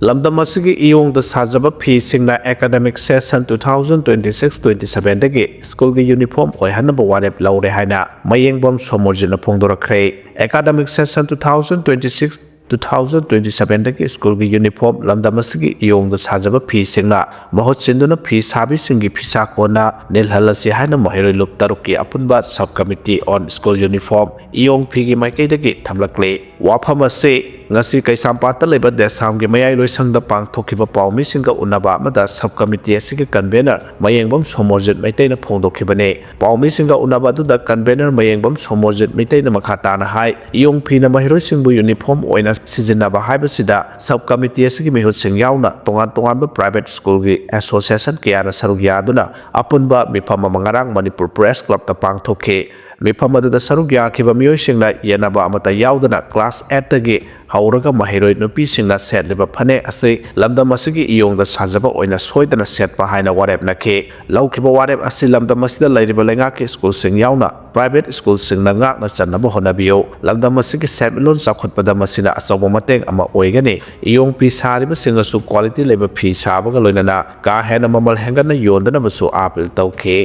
ꯂꯝꯗꯝ ꯑꯁꯤꯒꯤ ꯏꯌꯣꯡꯗ ꯁꯥꯖꯕ ꯐꯤꯁꯤꯡꯅ academic session two thousand twenty six twenty sevenꯗꯒꯤ schoolꯒꯤ uniform ꯑꯣꯏꯍꯟꯅꯕ ꯋꯥꯔꯦꯞ ꯂꯧꯔꯦ ꯍꯥꯏꯅ ꯃꯌꯦꯡꯕꯝ ꯁꯣꯃꯣꯔꯖꯤꯠꯅ ꯐꯣꯡꯗꯣꯔꯛꯈ꯭ꯔꯦ꯫ Academic session two thousand twenty six two thousand twenty sevenꯗꯒꯤ schoolꯒꯤ uniform ꯂꯝꯗꯝ ꯑꯁꯤꯒꯤ ꯏꯌꯣꯡꯗ ꯁꯥꯖꯕ ꯐꯤꯁꯤꯡꯅ ꯃꯍꯨꯠ ꯁꯤꯟꯗꯨꯅ ꯐꯤ ꯁꯥꯕꯤꯁꯤꯡꯒꯤ ꯐꯤꯁꯥ ꯀꯣꯟꯅ ꯅꯤꯜꯍꯜꯂꯁꯤ ꯍꯥꯏꯅ ꯃꯍꯩꯔꯣꯏ ꯂꯨꯞ ꯇꯔꯨꯛꯀꯤ ꯑꯄꯨꯟꯕ Sub Committee on School Uniform ꯏꯌꯣꯡ ꯐꯤꯒꯤ ꯃꯥꯏꯀꯩꯗꯒꯤ ꯊꯝꯂꯛꯂꯤ꯫ ꯋꯥꯐꯝ ꯑꯁꯤ ꯉꯁꯤ ꯀꯩꯁꯥꯝꯄꯥꯠꯇ ꯂꯩꯕ ꯗꯦꯁꯥꯝꯒꯤ ꯃꯌꯥꯏ ꯂꯣꯏꯁꯪꯗ ꯄꯥꯡꯊꯣꯛꯈꯤꯕ ꯄꯥꯎꯃꯤꯁꯤꯡꯒ ꯎꯅꯕ ꯑꯃꯗ Sub Committee ꯑꯁꯤꯒꯤ convener ꯃꯌꯦꯡꯕꯝ ꯁꯣꯃꯣꯔꯖꯤꯠ ꯃꯩꯇꯩꯅ ꯐꯣꯡꯗꯣꯛꯈꯤꯕꯅꯤ꯫ ꯄꯥꯎꯃꯤꯁꯤꯡꯒ ꯎꯅꯕ ꯑꯗꯨꯗ convener ꯃꯌꯦꯡꯕꯝ ꯁꯣꯃꯣꯔꯖꯤꯠ ꯃꯩꯇꯩꯅ ꯃꯈꯥ ꯇꯥꯅ ꯍꯥꯏ, ꯏꯌꯣꯡ ꯐꯤꯅ ꯃꯍꯩꯔꯣꯏꯁꯤꯡꯕꯨ uniform ꯑꯣꯏꯅ ꯁꯤꯖꯤꯟꯅꯕ ꯍꯥꯏꯕꯁꯤꯗ Sub Committee ꯑꯁꯤꯒꯤ ꯃꯤꯍꯨꯠꯁꯤꯡ ꯌꯥꯎꯅ ꯇꯣꯉꯥꯟ ꯇꯣꯉꯥꯟꯕ private schoolꯒꯤ association ꯀꯌꯥꯅ ꯁꯔꯨꯛ ꯌꯥꯗꯨꯅ ꯑꯄꯨꯟꯕ ꯃꯤꯐꯝ ꯑꯃ ꯉꯔꯥꯡ ꯃꯅꯤꯄꯨꯔ Press Clubꯇ ꯄꯥꯡꯊꯣꯛꯈꯤ꯫ ꯃꯤꯐꯝ ꯑꯗꯨꯗ ꯁꯔꯨꯛ ꯌꯥꯈꯤꯕ ꯃꯤꯑꯣꯏꯁꯤꯡꯅ ꯌꯦꯠꯅꯕ ꯑꯃꯠꯇ ꯌꯥꯎꯗꯅ class eightꯇꯒꯤ ꯍꯧꯔꯒ ꯃꯍꯩꯔꯣꯏ ꯅꯨꯄꯤꯁꯤꯡꯅ ꯁꯦꯠꯂꯤꯕ ꯐꯅꯦꯛ ꯑꯁꯤ ꯂꯝꯗꯝ ꯑꯁꯤꯒꯤ ꯏꯌꯣꯡꯗ ꯁꯥꯖꯕ ꯑꯣꯏꯅ ꯁꯣꯏꯗꯅ ꯁꯦꯠꯄ ꯍꯥꯏꯅ ꯋꯥꯔꯦꯞꯅꯈꯤ꯫ ꯂꯧꯈꯤꯕ ꯋꯥꯔꯦꯞ ꯑꯁꯤ ꯂꯝꯗꯝ ꯑꯁꯤꯗ ꯂꯩꯔꯤꯕ ꯂꯩꯉꯥꯛꯀꯤ schoolꯁꯤꯡ ꯌꯥꯎꯅ private schoolꯁꯤꯡꯅ ꯉꯥꯛꯅ ꯆꯟꯅꯕ ꯍꯣꯠꯅꯕꯤꯌꯨ꯫ ꯂꯝꯗꯝ ꯑꯁꯤꯒꯤ ꯁꯦꯟꯃꯤꯠꯂꯣꯟ ꯆꯥꯎꯈꯠꯄꯗ ꯃꯁꯤꯅ ꯑꯆꯧꯕ ꯃꯇꯦꯡ ꯑꯃ ꯑꯣꯏꯒꯅꯤ꯫ ꯏꯌꯣꯡ ꯐꯤ ꯁꯥꯔꯤꯕꯁꯤꯡꯅꯁꯨ quality ꯂꯩꯕ ꯐꯤ ꯁꯥꯕꯒ ꯂꯣꯏꯅꯅ ꯀꯥ ꯍꯦꯟꯅ ꯃꯃꯜ ꯍꯦꯟꯒꯠꯅ ꯌꯣꯟꯗꯅꯕꯁꯨ appeal ꯇꯧꯈꯤ꯫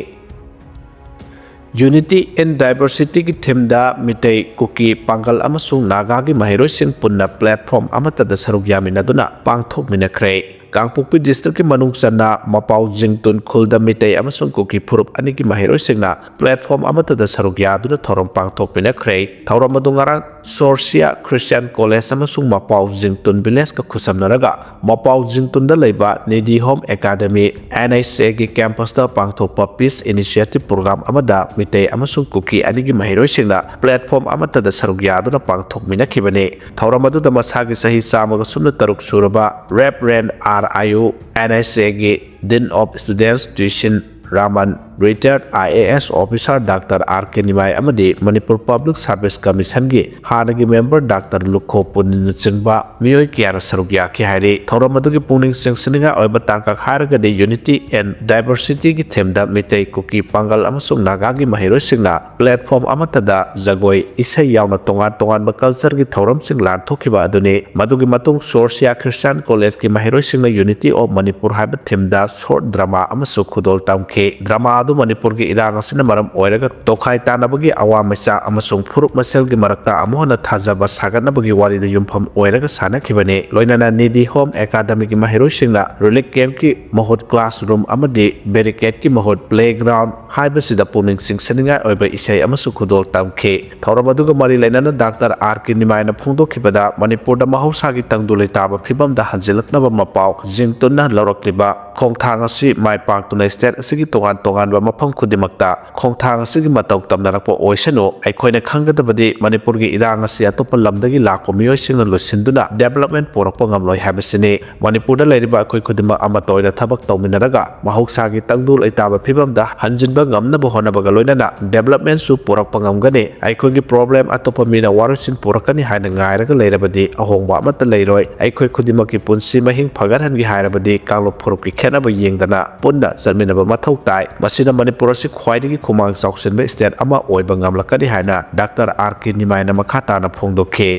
Unity in Diversityꯒꯤ themeꯗ ꯃꯤꯇꯩ, ꯀꯨꯀꯤ, ꯄꯥꯡꯒꯜ ꯑꯃꯁꯨꯡ ꯅꯥꯒꯥꯒꯤ ꯃꯍꯩꯔꯣꯏꯁꯤꯡ ꯄꯨꯟꯅ platform ꯑꯃꯠꯇꯗ ꯁꯔꯨꯛ ꯌꯥꯃꯤꯟꯅꯗꯨꯅ ꯄꯥꯡꯊꯣꯛꯃꯤꯟꯅꯈ꯭ꯔꯦ꯫ ꯀꯥꯡꯄꯣꯛꯄꯤ ꯗꯤꯁꯇ꯭ꯔꯤꯛꯀꯤ ꯃꯅꯨꯡ ꯆꯟꯅ ꯃꯄꯥꯎ ꯖꯤꯡꯇꯨꯟ ꯈꯨꯜꯗ ꯃꯤꯇꯩ ꯑꯃꯁꯨꯡ ꯀꯨꯀꯤ ꯐꯨꯔꯨꯞ ꯑꯅꯤꯒꯤ ꯃꯍꯩꯔꯣꯏꯁꯤꯡꯅ ꯄ꯭ꯂꯦꯠꯐꯣꯝ ꯑꯃꯠꯇꯗ ꯁꯔꯨꯛ ꯌꯥꯗꯨꯅ ꯊꯧꯔꯝ ꯄꯥꯡꯊꯣꯛꯃꯤꯟꯅꯈ꯭ꯔꯦ꯫ ꯊꯧꯔꯝ ꯑꯗꯨ ꯉꯔꯥꯡ ꯁꯣꯔꯁꯤꯌꯥ ꯈ꯭ꯔꯤꯁꯇꯤꯌꯥꯟ ꯀꯣꯂꯦꯖ ꯑꯃꯁꯨꯡ ꯃꯄꯥꯎ ꯖꯤꯡꯇꯨꯟ ꯚꯤꯂꯦꯖꯀ ꯈꯨꯠꯁꯝꯅꯔꯒ ꯃꯄꯥꯎ ꯖꯤꯡꯇꯨꯟꯗ ꯂꯩꯕ ꯅꯤꯗꯤ ꯍꯣꯝ ꯑꯦꯀꯥꯗꯃꯤ, ꯑꯦꯟ ꯑꯩꯆ ꯑꯦꯒꯤ ꯀꯦꯝꯄꯁꯇ ꯄꯥꯡꯊꯣꯛꯄ ꯄꯤꯁ ꯏꯅꯤꯁꯤꯌꯦꯇꯤꯚ ꯄ꯭ꯔꯣꯒ꯭ꯔꯥꯝ ꯑꯃꯗ ꯃꯤꯇꯩ ꯑꯃꯁꯨꯡ ꯀꯨꯀꯤ ꯑꯅꯤꯒꯤ ꯃꯍꯩꯔꯣꯏꯁꯤꯡꯅ ꯄ꯭ꯂꯦꯠꯐꯣꯝ ꯑꯃꯠꯇꯗ ꯁꯔꯨꯛ ꯌꯥꯗꯨꯅ ꯄꯥꯡꯊꯣꯛꯃꯤꯟꯅꯈꯤꯕꯅꯤ꯫ ꯊꯧꯔꯝ ꯑꯗꯨꯗ ꯃꯁꯥꯒꯤ ꯆꯍꯤ ꯆꯥꯝꯃꯒ ꯁꯨꯞꯅ ꯇꯔꯨꯛ ꯁꯨꯔꯕ reverend R Ayu, N H ꯑꯦꯒꯤ dean of students Tuisin Raman, retired I A S officer doctor R K Nimai ꯑꯃꯗꯤ ꯃꯅꯤꯄꯨꯔ ꯄꯕ꯭ꯂꯤꯛ ꯁꯥꯔꯚꯤꯁ ꯀꯃꯤꯁꯟꯒꯤ ꯍꯥꯟꯅꯒꯤ ꯃꯦꯝꯕꯔ ꯗꯥꯛꯇꯔ ꯂꯨꯈꯣ ꯄꯨꯅꯤꯅꯆꯤꯡꯕ ꯃꯤꯑꯣꯏ ꯀꯌꯥꯅ ꯁꯔꯨꯛ ꯌꯥꯈꯤ ꯍꯥꯏꯔꯤ꯫ ꯊꯧꯔꯝ ꯑꯗꯨꯒꯤ ꯄꯨꯛꯅꯤꯡ ꯆꯤꯡꯁꯤꯟꯅꯤꯡꯉꯥꯏ ꯑꯣꯏꯕ ꯇꯥꯡꯀꯛ ꯍꯥꯏꯔꯒꯗꯤ Unity and Diversityꯒꯤ ꯊꯤꯝꯗ ꯃꯤꯇꯩ ꯀꯨꯀꯤ ꯄꯥꯡꯒꯜ ꯑꯃꯁꯨꯡ ꯅꯥꯒꯥꯒꯤ ꯃꯍꯩꯔꯣꯏꯁꯤꯡꯅ ꯄ꯭ꯂꯦꯠꯐꯣꯝ ꯑꯃꯠꯇꯗ ꯖꯒꯣꯏ, ꯏꯁꯩ ꯌꯥꯎꯅ ꯇꯣꯉꯥꯟ ꯇꯣꯉꯥꯟꯕ ꯀꯜꯆꯔꯒꯤ ꯊꯧꯔꯝꯁꯤꯡ ꯂꯥꯟꯊꯣꯛꯈꯤꯕ ꯑꯗꯨꯅꯤ꯫ ꯃꯗꯨꯒꯤ ꯃꯇꯨꯡ ꯁꯣꯔꯁꯤꯌꯥ ꯈ꯭ꯔꯤꯁꯇꯤꯌꯥꯟ ꯀꯣꯂꯦꯖꯀꯤ ꯃꯍꯩꯔꯣꯏꯁꯤꯡꯅ Unity of Manipur ꯍꯥꯏꯕ ꯊꯤꯝꯗ ꯁꯣꯔꯠ ꯗ꯭ꯔꯃꯥ ꯑꯃꯁꯨ ꯈꯨꯗꯣꯜ ꯇꯝꯈꯤ꯫ ꯗ꯭ꯔꯃꯥ ꯑꯗꯨ ꯃꯅꯤꯄꯨꯔꯒꯤ ꯏꯔꯥꯡ ꯑꯁꯤꯅ ꯃꯔꯝ ꯑꯣꯏꯔꯒ ꯇꯣꯈꯥꯏ ꯇꯥꯅꯕꯒꯤ ꯑꯋꯥ ꯃꯩꯆꯥꯛ ꯑꯃꯁꯨꯡ ꯐꯨꯔꯨꯞ ꯃꯁꯦꯜꯒꯤ ꯃꯔꯛꯇ ꯑꯃꯨꯛ ꯍꯟꯅ ꯊꯥꯖꯕ ꯁꯥꯒꯠꯅꯕꯒꯤ ꯋꯥꯔꯤꯗ ꯌꯨꯝꯐꯝ ꯑꯣꯏꯔꯒ ꯁꯥꯟꯅꯈꯤꯕꯅꯤ꯫ ꯂꯣꯏꯅꯅ ꯅꯤꯗꯤ ꯍꯣꯝ ꯑꯦꯀꯥꯗꯃꯤꯒꯤ ꯃꯍꯩꯔꯣꯏꯁꯤꯡꯅ ꯔꯤꯂꯤꯐ ꯀꯦꯝꯞꯀꯤ ꯃꯍꯨꯠ ꯀ꯭ꯂꯥꯁꯔꯨꯝ ꯑꯃꯗꯤ ꯕꯦꯔꯤꯀꯦꯗꯀꯤ ꯃꯍꯨꯠ ꯄ꯭ꯂꯦꯒ꯭ꯔꯥꯎꯟ ꯍꯥꯏꯕꯁꯤꯗ ꯄꯨꯛꯅꯤꯡ ꯆꯤꯡꯁꯤꯟꯅꯤꯡꯉꯥꯏ ꯑꯣꯏꯕ ꯏꯁꯩ ꯑꯃꯁꯨ ꯈꯨꯗꯣꯜ ꯇꯝꯈꯤ꯫ ꯊꯧꯔꯝ ꯑꯗꯨꯒ ꯃꯔꯤ ꯂꯩꯅꯅ ꯗꯥꯛꯇꯔ ꯑꯥꯔ ꯀꯦ ꯅꯤꯃꯥꯏꯅ ꯐꯣꯡꯗꯣꯛꯈꯤꯕꯗ ꯃꯅꯤꯄꯨꯔꯗ ꯃꯍꯧꯁꯥꯒꯤ ꯇꯪꯗꯨ ꯂꯩꯇꯥꯕ ꯐꯤꯕꯝꯗ ꯍꯟꯖꯤꯜꯂꯛꯅꯕ ꯃꯄꯥꯎ ꯖꯤꯡꯇꯨꯟꯅ ꯂꯧꯔꯛꯂꯤꯕ ꯈꯣꯡꯊꯥꯡ ꯑꯁꯤ ꯃꯥꯏ ꯄꯥꯛꯇꯨꯅ ꯁ꯭ꯇꯦꯠ ꯑꯁꯤꯒꯤ ꯇꯣꯉꯥꯟ ꯇꯣꯉꯥꯟꯕ ꯃꯐꯝ ꯈꯨꯗꯤꯡꯃꯛꯇ ꯈꯣꯡꯊꯥꯡ ꯑꯁꯤꯒꯤ ꯃꯇꯧ ꯇꯝꯅꯔꯛꯄ ꯑꯣꯏꯁꯅꯨ꯫ ꯑꯩꯈꯣꯏꯅ ꯈꯪꯒꯗꯕꯗꯤ ꯃꯅꯤꯄꯨꯔꯒꯤ ꯏꯔꯥꯡ ꯑꯁꯤ ꯑꯇꯣꯞꯄ ꯂꯝꯗꯒꯤ ꯂꯥꯛꯄ ꯃꯤꯑꯣꯏꯁꯤꯡꯅ ꯂꯣꯏꯁꯤꯟꯗꯨꯅ ꯗꯦꯕꯂꯞꯃꯦꯟ ꯄꯨꯔꯛꯄ ꯉꯝꯂꯣꯏ ꯍꯥꯏꯕꯁꯤꯅꯤ꯫ ꯃꯅꯤꯄꯨꯔꯗ ꯂꯩꯔꯤꯕ ꯑꯩꯈꯣꯏ ꯈꯨꯗꯤꯡꯃꯛ ꯑꯃꯠꯇ ꯑꯣꯏꯅ ꯊꯕꯛ ꯇꯧꯃꯤꯟꯅꯔꯒ ꯃꯍꯧꯁꯥꯒꯤ ꯇꯪꯗꯨ ꯂꯩꯇꯥꯕ ꯐꯤꯕꯝꯗ ꯍꯟꯖꯤꯟꯕ ꯉꯝꯅꯕ ꯍꯣꯠꯅꯕꯒ ꯂꯣꯏꯅꯅ ꯗꯦꯕꯂꯞꯃꯦꯟꯁꯨ ꯄꯨꯔꯛꯄ ꯉꯝꯒꯅꯤ꯫ ꯑꯩꯈꯣꯏꯒꯤ ꯄ꯭ꯔꯣꯕ꯭ꯂꯦꯝ ꯑꯇꯣꯞꯄ ꯃꯤꯅ ꯋꯥꯔꯣꯏꯁꯤꯟ ꯄꯨꯔꯛꯀꯅꯤ ꯍꯥꯏꯅ ꯉꯥꯏꯔꯒ ꯂꯩꯔꯕꯗꯤ ꯑꯍꯣꯡꯕ ꯑꯃꯠꯇ ꯂꯩꯔꯣꯏ꯫ ꯑꯩꯈꯣꯏ ꯈꯨꯗꯤꯡꯃꯛꯀꯤ ꯄꯨꯟꯁꯤ ꯃꯍꯤꯡ ꯐꯒꯠꯍꯟꯒꯦ ꯍꯥꯏꯔꯕꯗꯤ ꯀꯥꯡꯂꯨꯞ ꯐꯨꯔꯨꯞꯀꯤ ꯈꯦꯠꯅꯕ ꯌꯦꯡꯗꯅ ꯄꯨꯟꯅ ꯆꯠꯃꯤꯟꯅꯕ ꯃꯊꯧ ꯇꯥꯏ꯫ ꯃꯁꯤꯅ ꯃꯅꯤꯄꯨꯔ ꯑꯁꯤ ꯈ꯭ꯋꯥꯏꯗꯒꯤ ꯈꯨꯃꯥꯡ ꯆꯥꯎꯁꯤꯟꯕ ꯁ꯭ꯇꯦꯠ ꯑꯃ ꯑꯣꯏꯕ ꯉꯝꯂꯛꯀꯅꯤ ꯍꯥꯏꯅ ꯗꯥꯛꯇꯔ ꯑꯥꯔ ꯀꯦ ꯅꯤꯃꯥꯏꯅ ꯃꯈꯥ ꯇꯥꯅ ꯐꯣꯡꯗꯣꯛꯈꯤ꯫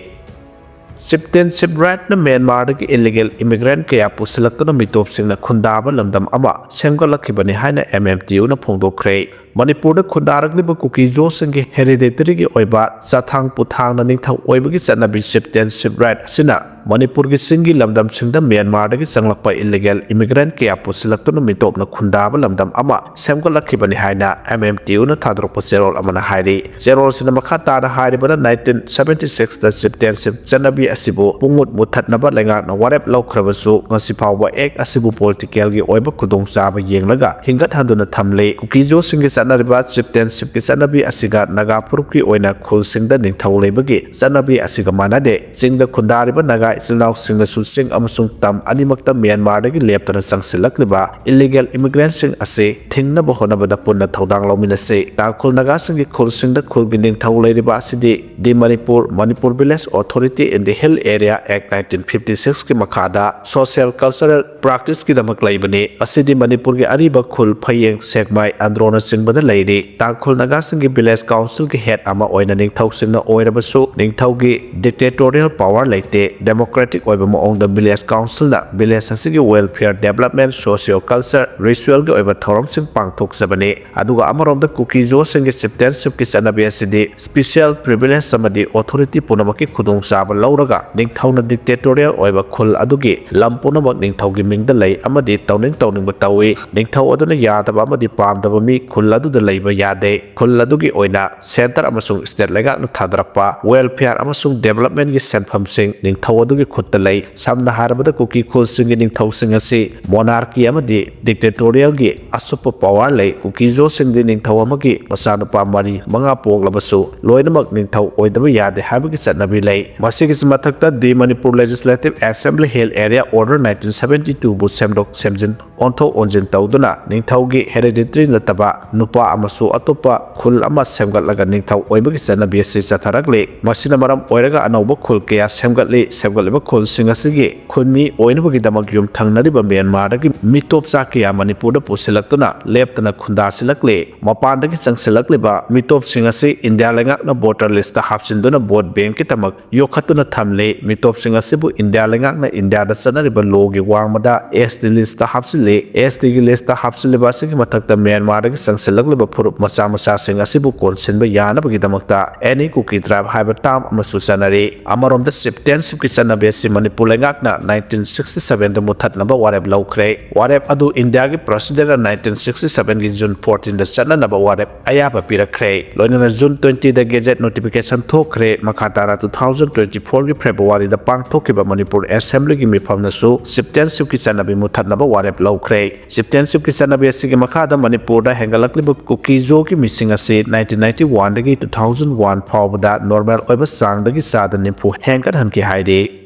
ꯆꯤꯞꯇꯦꯟꯁꯤꯞ ꯔꯥꯏꯠꯅ ꯃ꯭ꯌꯥꯟꯃꯥꯔꯗꯒꯤ ꯏꯂꯤꯒꯦꯜ ꯏꯃꯤꯒ꯭ꯔꯦꯟꯠ ꯀꯌꯥ ꯄꯨꯁꯤꯜꯂꯛꯇꯨꯅ ꯃꯤꯇꯣꯞꯁꯤꯡꯅ ꯈꯨꯟꯗꯥꯕ ꯂꯝꯗꯝ ꯑꯃ ꯁꯦꯝꯒꯠꯂꯛꯈꯤꯕꯅꯤ ꯍꯥꯏꯅ ꯑꯦꯝ ꯑꯦꯝ ꯇꯤ ꯌꯨꯅ ꯐꯣꯡꯗꯣꯛꯈ꯭ꯔꯦ꯫ ꯃꯅꯤꯄꯨꯔꯗ ꯈꯨꯟꯗꯥꯔꯛꯂꯤꯕ ꯀꯨꯀꯤ ꯖꯣꯁꯤꯡꯒꯤ ꯍꯦꯔꯤꯗꯤꯇꯔꯤꯒꯤ ꯑꯣꯏꯕ ꯆꯥꯊꯥꯡ ꯄꯨꯊꯥꯡꯅ ꯅꯤꯡꯊꯧ ꯑꯣꯏꯕꯒꯤ ꯆꯠꯅꯕꯤ ꯆꯤꯞꯇꯦꯟꯁꯤꯞ ꯔꯥꯏꯠ ꯑꯁꯤꯅ ꯃꯅꯤꯄꯨꯔꯒꯤ ꯆꯤꯡꯒꯤ ꯂꯝꯗꯝꯁꯤꯡꯗ ꯃ꯭ꯌꯥꯟꯃꯥꯔꯗꯒꯤ ꯆꯪꯂꯛꯄ illegal immigrant ꯀꯌꯥ ꯄꯨꯁꯤꯜꯂꯛꯇꯨꯅ ꯃꯤꯇꯣꯞꯅ ꯈꯨꯟꯗꯥꯕ ꯂꯝꯗꯝ ꯑꯃ ꯁꯦꯝꯒꯠꯂꯛꯈꯤꯕꯅꯤ ꯍꯥꯏꯅ M M T Uꯅ ꯊꯥꯗꯣꯔꯛꯄ ꯆꯦꯔꯣꯜ ꯑꯃꯅ ꯍꯥꯏꯔꯤ꯫ ꯆꯦꯔꯣꯜꯁꯤꯅ ꯃꯈꯥ ꯇꯥꯅ ꯍꯥꯏꯔꯤꯕꯅ, nineteen seventy sixꯇ citizenship ꯆꯠꯅꯕꯤ ꯑꯁꯤꯕꯨ ꯄꯨꯡꯃꯨꯠ ꯃꯨꯠꯊꯠꯅꯕ ꯂꯩꯉꯥꯛꯅ ꯋꯥꯔꯦꯞ ꯂꯧꯈ꯭ꯔꯕꯁꯨ, ꯉꯁꯤ ꯐꯥꯎꯕ act ꯑꯁꯤꯕꯨ politicalꯒꯤ ꯑꯣꯏꯕ ꯈꯨꯗꯣꯡꯆꯥꯕ ꯌꯦꯡꯂꯒ ꯍꯤꯡꯒꯠꯍꯟꯗꯨꯅ ꯊꯝꯂꯤ꯫ ꯀꯨꯀꯤꯖꯣꯁꯤꯡꯒꯤ ꯆꯠꯅꯔꯤꯕ citizenshipꯀꯤ ꯆꯠꯅꯕꯤ ꯑꯁꯤꯒ ꯅꯥꯒꯥ ꯐꯨꯔꯨꯞꯀꯤ ꯑꯣꯏꯅ ꯈꯨꯜꯁꯤꯡꯗ ꯅꯤꯡꯊꯧ ꯂꯩꯕꯒꯤ ꯆꯠꯅꯕꯤ ꯑꯁꯤꯒ ꯃꯥꯟꯅꯗꯦ꯫ ꯆꯤꯡꯗ ꯈꯨꯟꯗꯥꯔꯤꯕ ꯅꯥꯒꯥ ꯏꯆꯤꯜ ꯏꯅꯥꯎꯁꯤꯡꯅꯁꯨ ꯆꯤꯡ ꯑꯃꯁꯨꯡ ꯇꯝ ꯑꯅꯤꯃꯛꯇ ꯃ꯭ꯌꯥꯟꯃꯥꯔꯗꯒꯤ ꯂꯦꯞꯇꯅ ꯆꯪꯁꯤꯜꯂꯛꯂꯤꯕ illegal immigrantꯁꯤꯡ ꯑꯁꯤ ꯊꯤꯡꯅꯕ ꯍꯣꯠꯅꯕꯗ ꯄꯨꯟꯅ ꯊꯧꯗꯥꯡ ꯂꯧꯃꯤꯟꯅꯁꯤ꯫ ꯇꯥꯡꯈꯨꯜ ꯅꯥꯒꯥꯁꯤꯡꯒꯤ ꯈꯨꯜꯁꯤꯡꯗ ꯈꯨꯜꯒꯤ ꯅꯤꯡꯊꯧ ꯂꯩꯔꯤꯕ ꯑꯁꯤꯗꯤ The Manipur, Manipur Village Authority in the Hill Area Act nineteen fifty sixꯀꯤ ꯃꯈꯥꯗ social cultural practiceꯀꯤꯗꯃꯛ ꯂꯩꯕꯅꯤ꯫ ꯑꯁꯤꯗꯤ ꯃꯅꯤꯄꯨꯔꯒꯤ ꯑꯔꯤꯕ ꯈꯨꯜ ꯐꯌꯦꯡ, ꯁꯦꯛꯃꯥꯏ, ꯑꯟꯗ꯭ꯔꯣꯅꯆꯤꯡꯕꯗ ꯂꯩꯔꯤ꯫ ꯇꯥꯡꯈꯨꯜ ꯅꯥꯒꯥꯁꯤꯡꯒꯤ village councilꯒꯤ head ꯑꯃ ꯑꯣꯏꯅ ꯅꯤꯡꯊꯧꯁꯤꯡꯅ ꯑꯣꯏꯔꯕꯁꯨ, ꯅꯤꯡꯊꯧꯒꯤ dictatorial power ꯂꯩꯇꯦ꯫ Democratic ꯑꯣꯏꯕ ꯃꯑꯣꯡꯗ village councilꯅ village ꯑꯁꯤꯒꯤ welfare, development, socio culture, ritualꯒꯤ ꯑꯣꯏꯕ ꯊꯧꯔꯝꯁꯤꯡ ꯄꯥꯡꯊꯣꯛꯆꯕꯅꯤ꯫ ꯑꯗꯨꯒ ꯑꯃꯔꯣꯝꯗ ꯀꯨꯀꯤꯖꯣꯁꯤꯡꯒꯤ citizenshipꯀꯤ ꯆꯠꯅꯕꯤ ꯑꯁꯤꯗꯤ special privilege ꯑꯃꯗꯤ authority ꯄꯨꯝꯅꯃꯛꯀꯤ ꯈꯨꯗꯣꯡꯆꯥꯕ ꯂꯧꯔꯒ ꯅꯤꯡꯊꯧꯅ dictatorial ꯑꯣꯏꯕ ꯈꯨꯜ ꯑꯗꯨꯒꯤ ꯂꯝ ꯄꯨꯝꯅꯃꯛ ꯅꯤꯡꯊꯧꯒꯤ ꯃꯤꯡꯗ ꯂꯩ ꯑꯃꯗꯤ ꯇꯧꯅꯤꯡ ꯇꯧꯅꯤꯡꯕ ꯇꯧꯏ꯫ ꯅꯤꯡꯊꯧ ꯑꯗꯨꯅ ꯌꯥꯗꯕ ꯑꯃꯗꯤ ꯄꯥꯝꯗꯕ ꯃꯤ ꯈꯨꯜ ꯑꯗꯨꯗ ꯂꯩꯕ ꯌꯥꯗꯦ꯫ ꯈꯨꯜ ꯑꯗꯨꯒꯤ ꯑꯣꯏꯅ centre ꯑꯃꯁꯨꯡ state ꯂꯩꯉꯥꯛꯅ ꯊꯥꯗꯔꯛꯄ welfareꯑꯃꯁꯨꯡ developmentꯒꯤ ꯁꯦꯟꯐꯝꯁꯤꯡ ꯅꯤꯡꯊꯧ ꯑꯗꯨꯒꯤ ꯈꯨꯠꯇ ꯂꯩ꯫ ꯁꯝꯅ ꯍꯥꯏꯔꯕꯗ, ꯀꯨꯀꯤ ꯈꯨꯜꯁꯤꯡꯒꯤ ꯅꯤꯡꯊꯧꯁꯤꯡ ꯑꯁꯤ monarchy ꯑꯃꯗꯤ dictatorialꯒꯤ ꯑꯁꯨꯞꯄ power ꯂꯩ꯫ ꯀꯨꯀꯤꯖꯣꯁꯤꯡꯗꯤ ꯅꯤꯡꯊꯧ ꯑꯃꯒꯤ ꯃꯆꯥꯅꯨꯄꯥ ꯃꯔꯤ ꯃꯉꯥ ꯄꯣꯛꯂꯕꯁꯨ, ꯂꯣꯏꯅꯃꯛ ꯅꯤꯡꯊꯧ ꯑꯣꯏꯗꯕ ꯌꯥꯗꯦ ꯍꯥꯏꯕꯒꯤ ꯆꯠꯅꯕꯤ ꯂꯩ꯫ ꯃꯁꯤꯒꯤꯁꯨ ꯃꯊꯛꯇ, The Manipur Legislative Assembly Hill Area Order nineteen seventy twoꯕꯨ ꯁꯦꯝꯗꯣꯛ ꯁꯦꯝꯖꯤꯟ, ꯑꯣꯟꯊꯣꯛ ꯑꯣꯟꯁꯤꯟ ꯇꯧꯗꯨꯅ ꯅꯤꯡꯊꯧꯒꯤ hereditary ꯅꯠꯇꯕ ꯅꯨꯄꯥ ꯑꯃꯁꯨ ꯑꯇꯣꯞꯄ ꯈꯨꯜ ꯑꯃ ꯁꯦꯝꯒꯠꯂꯒ ꯅꯤꯡꯊꯧ ꯑꯣꯏꯕꯒꯤ ꯆꯠꯅꯕꯤ ꯑꯁꯤ ꯆꯠꯊꯔꯛꯂꯤ꯫ ꯃꯁꯤꯅ ꯃꯔꯝ ꯑꯣꯏꯔꯒ ꯑꯅꯧꯕ ꯈꯨꯜ ꯀꯌꯥ ꯁꯦꯝꯒꯠꯂꯤ꯫ ꯁꯦꯝꯒꯠꯂꯤꯕ ꯈꯨꯜꯁꯤꯡ ꯑꯁꯤꯒꯤ ꯈꯨꯟꯃꯤ ꯑꯣꯏꯅꯕꯒꯤꯗꯃꯛ ꯌꯨꯝꯊꯪꯅꯔꯤꯕ ꯃ꯭ꯌꯥꯟꯃꯥꯔꯗꯒꯤ ꯃꯤꯇꯣꯞ ꯆꯥ ꯀꯌꯥ ꯃꯅꯤꯄꯨꯔꯗ ꯄꯨꯁꯤꯜꯂꯛꯇꯨꯅ ꯂꯦꯞꯇꯅ ꯈꯨꯟꯗꯥꯁꯤꯜꯂꯛꯂꯤ꯫ ꯃꯄꯥꯟꯗꯒꯤ ꯆꯪꯁꯤꯜꯂꯛꯂꯤꯕ ꯃꯤꯇꯣꯞꯁꯤꯡ ꯑꯁꯤ ꯏꯟꯗꯤꯌꯥ ꯂꯩꯉꯥꯛꯅ voter listꯇ ꯍꯥꯞꯆꯤꯟꯗꯨꯅ vote bankꯀꯤꯗꯃꯛ ꯌꯣꯛꯈꯠꯇꯨꯅ ꯊꯝꯂꯤ꯫ ꯃꯤꯇꯣꯞꯁꯤꯡ ꯑꯁꯤꯕꯨ ꯏꯟꯗꯤꯌꯥ ꯂꯩꯉꯥꯛꯅ ꯏꯟꯗꯤꯌꯥꯗ ꯆꯠꯅꯔꯤꯕ lawꯒꯤ ꯋꯥꯡꯃꯗ S T listꯇ ꯍꯥꯞꯆꯤꯜꯂꯤ꯫ ꯑꯦꯁ ꯇꯤꯒꯤ ꯂꯤꯁꯇ ꯍꯥꯞꯆꯤꯜꯂꯤꯕ ꯑꯁꯤꯒꯤ ꯃꯊꯛꯇ ꯃ꯭ꯌꯥꯟꯃꯥꯔꯗꯒꯤ ꯆꯪꯁꯤꯜꯂꯛꯂꯤꯕ ꯐꯨꯔꯨꯞ ꯃꯆꯥ ꯃꯆꯥꯁꯤꯡ ꯑꯁꯤꯕꯨ ꯀꯣꯟꯁꯤꯟꯕ ꯌꯥꯅꯕꯒꯤꯗꯃꯛꯇ ꯑꯦꯅꯤ ꯀꯨꯀꯤ ꯇ꯭ꯔꯥꯏꯕ ꯍꯥꯏꯕ ꯇꯥꯝ ꯑꯃꯁꯨ ꯆꯠꯅꯔꯤ꯫ ꯑꯃꯔꯣꯝꯗ ꯁꯤꯞꯇꯦꯟꯁꯤꯞꯀꯤ ꯆꯠꯅꯕꯤ ꯑꯁꯤ ꯃꯅꯤꯄꯨꯔ ꯂꯩꯉꯥꯛꯅ ꯅꯥꯏꯟꯇꯤꯟ ꯁꯤꯛꯁꯇꯤ ꯁꯚꯦꯟꯗ ꯃꯨꯊꯠꯅꯕ ꯋꯥꯔꯦꯞ ꯂꯧꯈ꯭ꯔꯦ꯫ ꯋꯥꯔꯦꯞ ꯑꯗꯨ ꯏꯟꯗꯤꯌꯥꯒꯤ ꯄ꯭ꯔꯁꯤꯗꯦꯟꯅ ꯅꯥꯏꯟꯇꯤꯟ ꯁꯤꯛꯁꯇꯤ ꯁꯚꯦꯟꯒꯤ ꯖꯨꯟ ꯐꯣꯔꯇꯤꯟꯗ ꯆꯠꯅꯅꯕ ꯋꯥꯔꯦꯞ ꯑꯌꯥꯕ ꯄꯤꯔꯛꯈ꯭ꯔꯦ꯫ ꯂꯣꯏꯅꯅ ꯖꯨꯟ ꯇ꯭ꯋꯦꯟꯇꯤꯗ ꯒꯦꯖꯦꯠ ꯅꯣꯇꯤꯐꯤꯀꯦꯁꯟ ꯊꯣꯛꯈ꯭ꯔꯦ꯫ ꯃꯈꯥ ꯇꯥꯅ ꯇꯨ ꯊꯥꯎꯖꯟ ꯇ꯭ꯋꯦꯟꯇꯤ ꯐꯣꯔꯒꯤ ꯐꯦꯕ꯭ꯔꯨꯋꯥꯔꯤꯗ ꯄꯥꯡꯊꯣꯛꯈꯤꯕ ꯃꯅꯤꯄꯨꯔ ꯑꯦꯁꯦꯝꯕ꯭ꯂꯤꯒꯤ ꯃꯤꯐꯝꯅꯁꯨ ꯁꯤꯞꯇꯦꯟꯁꯤꯞꯀꯤ ꯆꯠꯅꯕꯤ ꯃꯨꯊꯠꯅꯕ ꯋꯥꯔꯦꯞ ꯂꯧꯈ꯭ꯔꯦ꯫ ꯁꯤꯞꯇꯦꯟꯁꯤꯞꯀꯤ ꯆꯠꯅꯕꯤ ꯑꯁꯤꯒꯤ ꯃꯈꯥꯗ ꯃꯅꯤꯄꯨꯔꯗ ꯍꯦꯟꯒꯠꯂꯛꯂꯤꯕ ꯀꯨꯀꯤꯖꯣꯒꯤ ꯃꯤꯁꯤꯡ ꯑꯁꯤ ꯅꯥꯏꯟꯇꯤꯟ ꯅꯥꯏꯟꯇꯤ ꯋꯥꯟꯗꯒꯤ ꯇꯨ ꯊꯥꯎꯖꯟ ꯋꯥꯟ ꯐꯥꯎꯕꯗ ꯅꯣꯔꯃꯦꯜ ꯑꯣꯏꯕ ꯆꯥꯡꯗꯒꯤ ꯆꯥꯗ ꯅꯤꯐꯨ ꯍꯦꯟꯒꯠꯍꯟꯈꯤ ꯍꯥꯏꯔꯤ꯫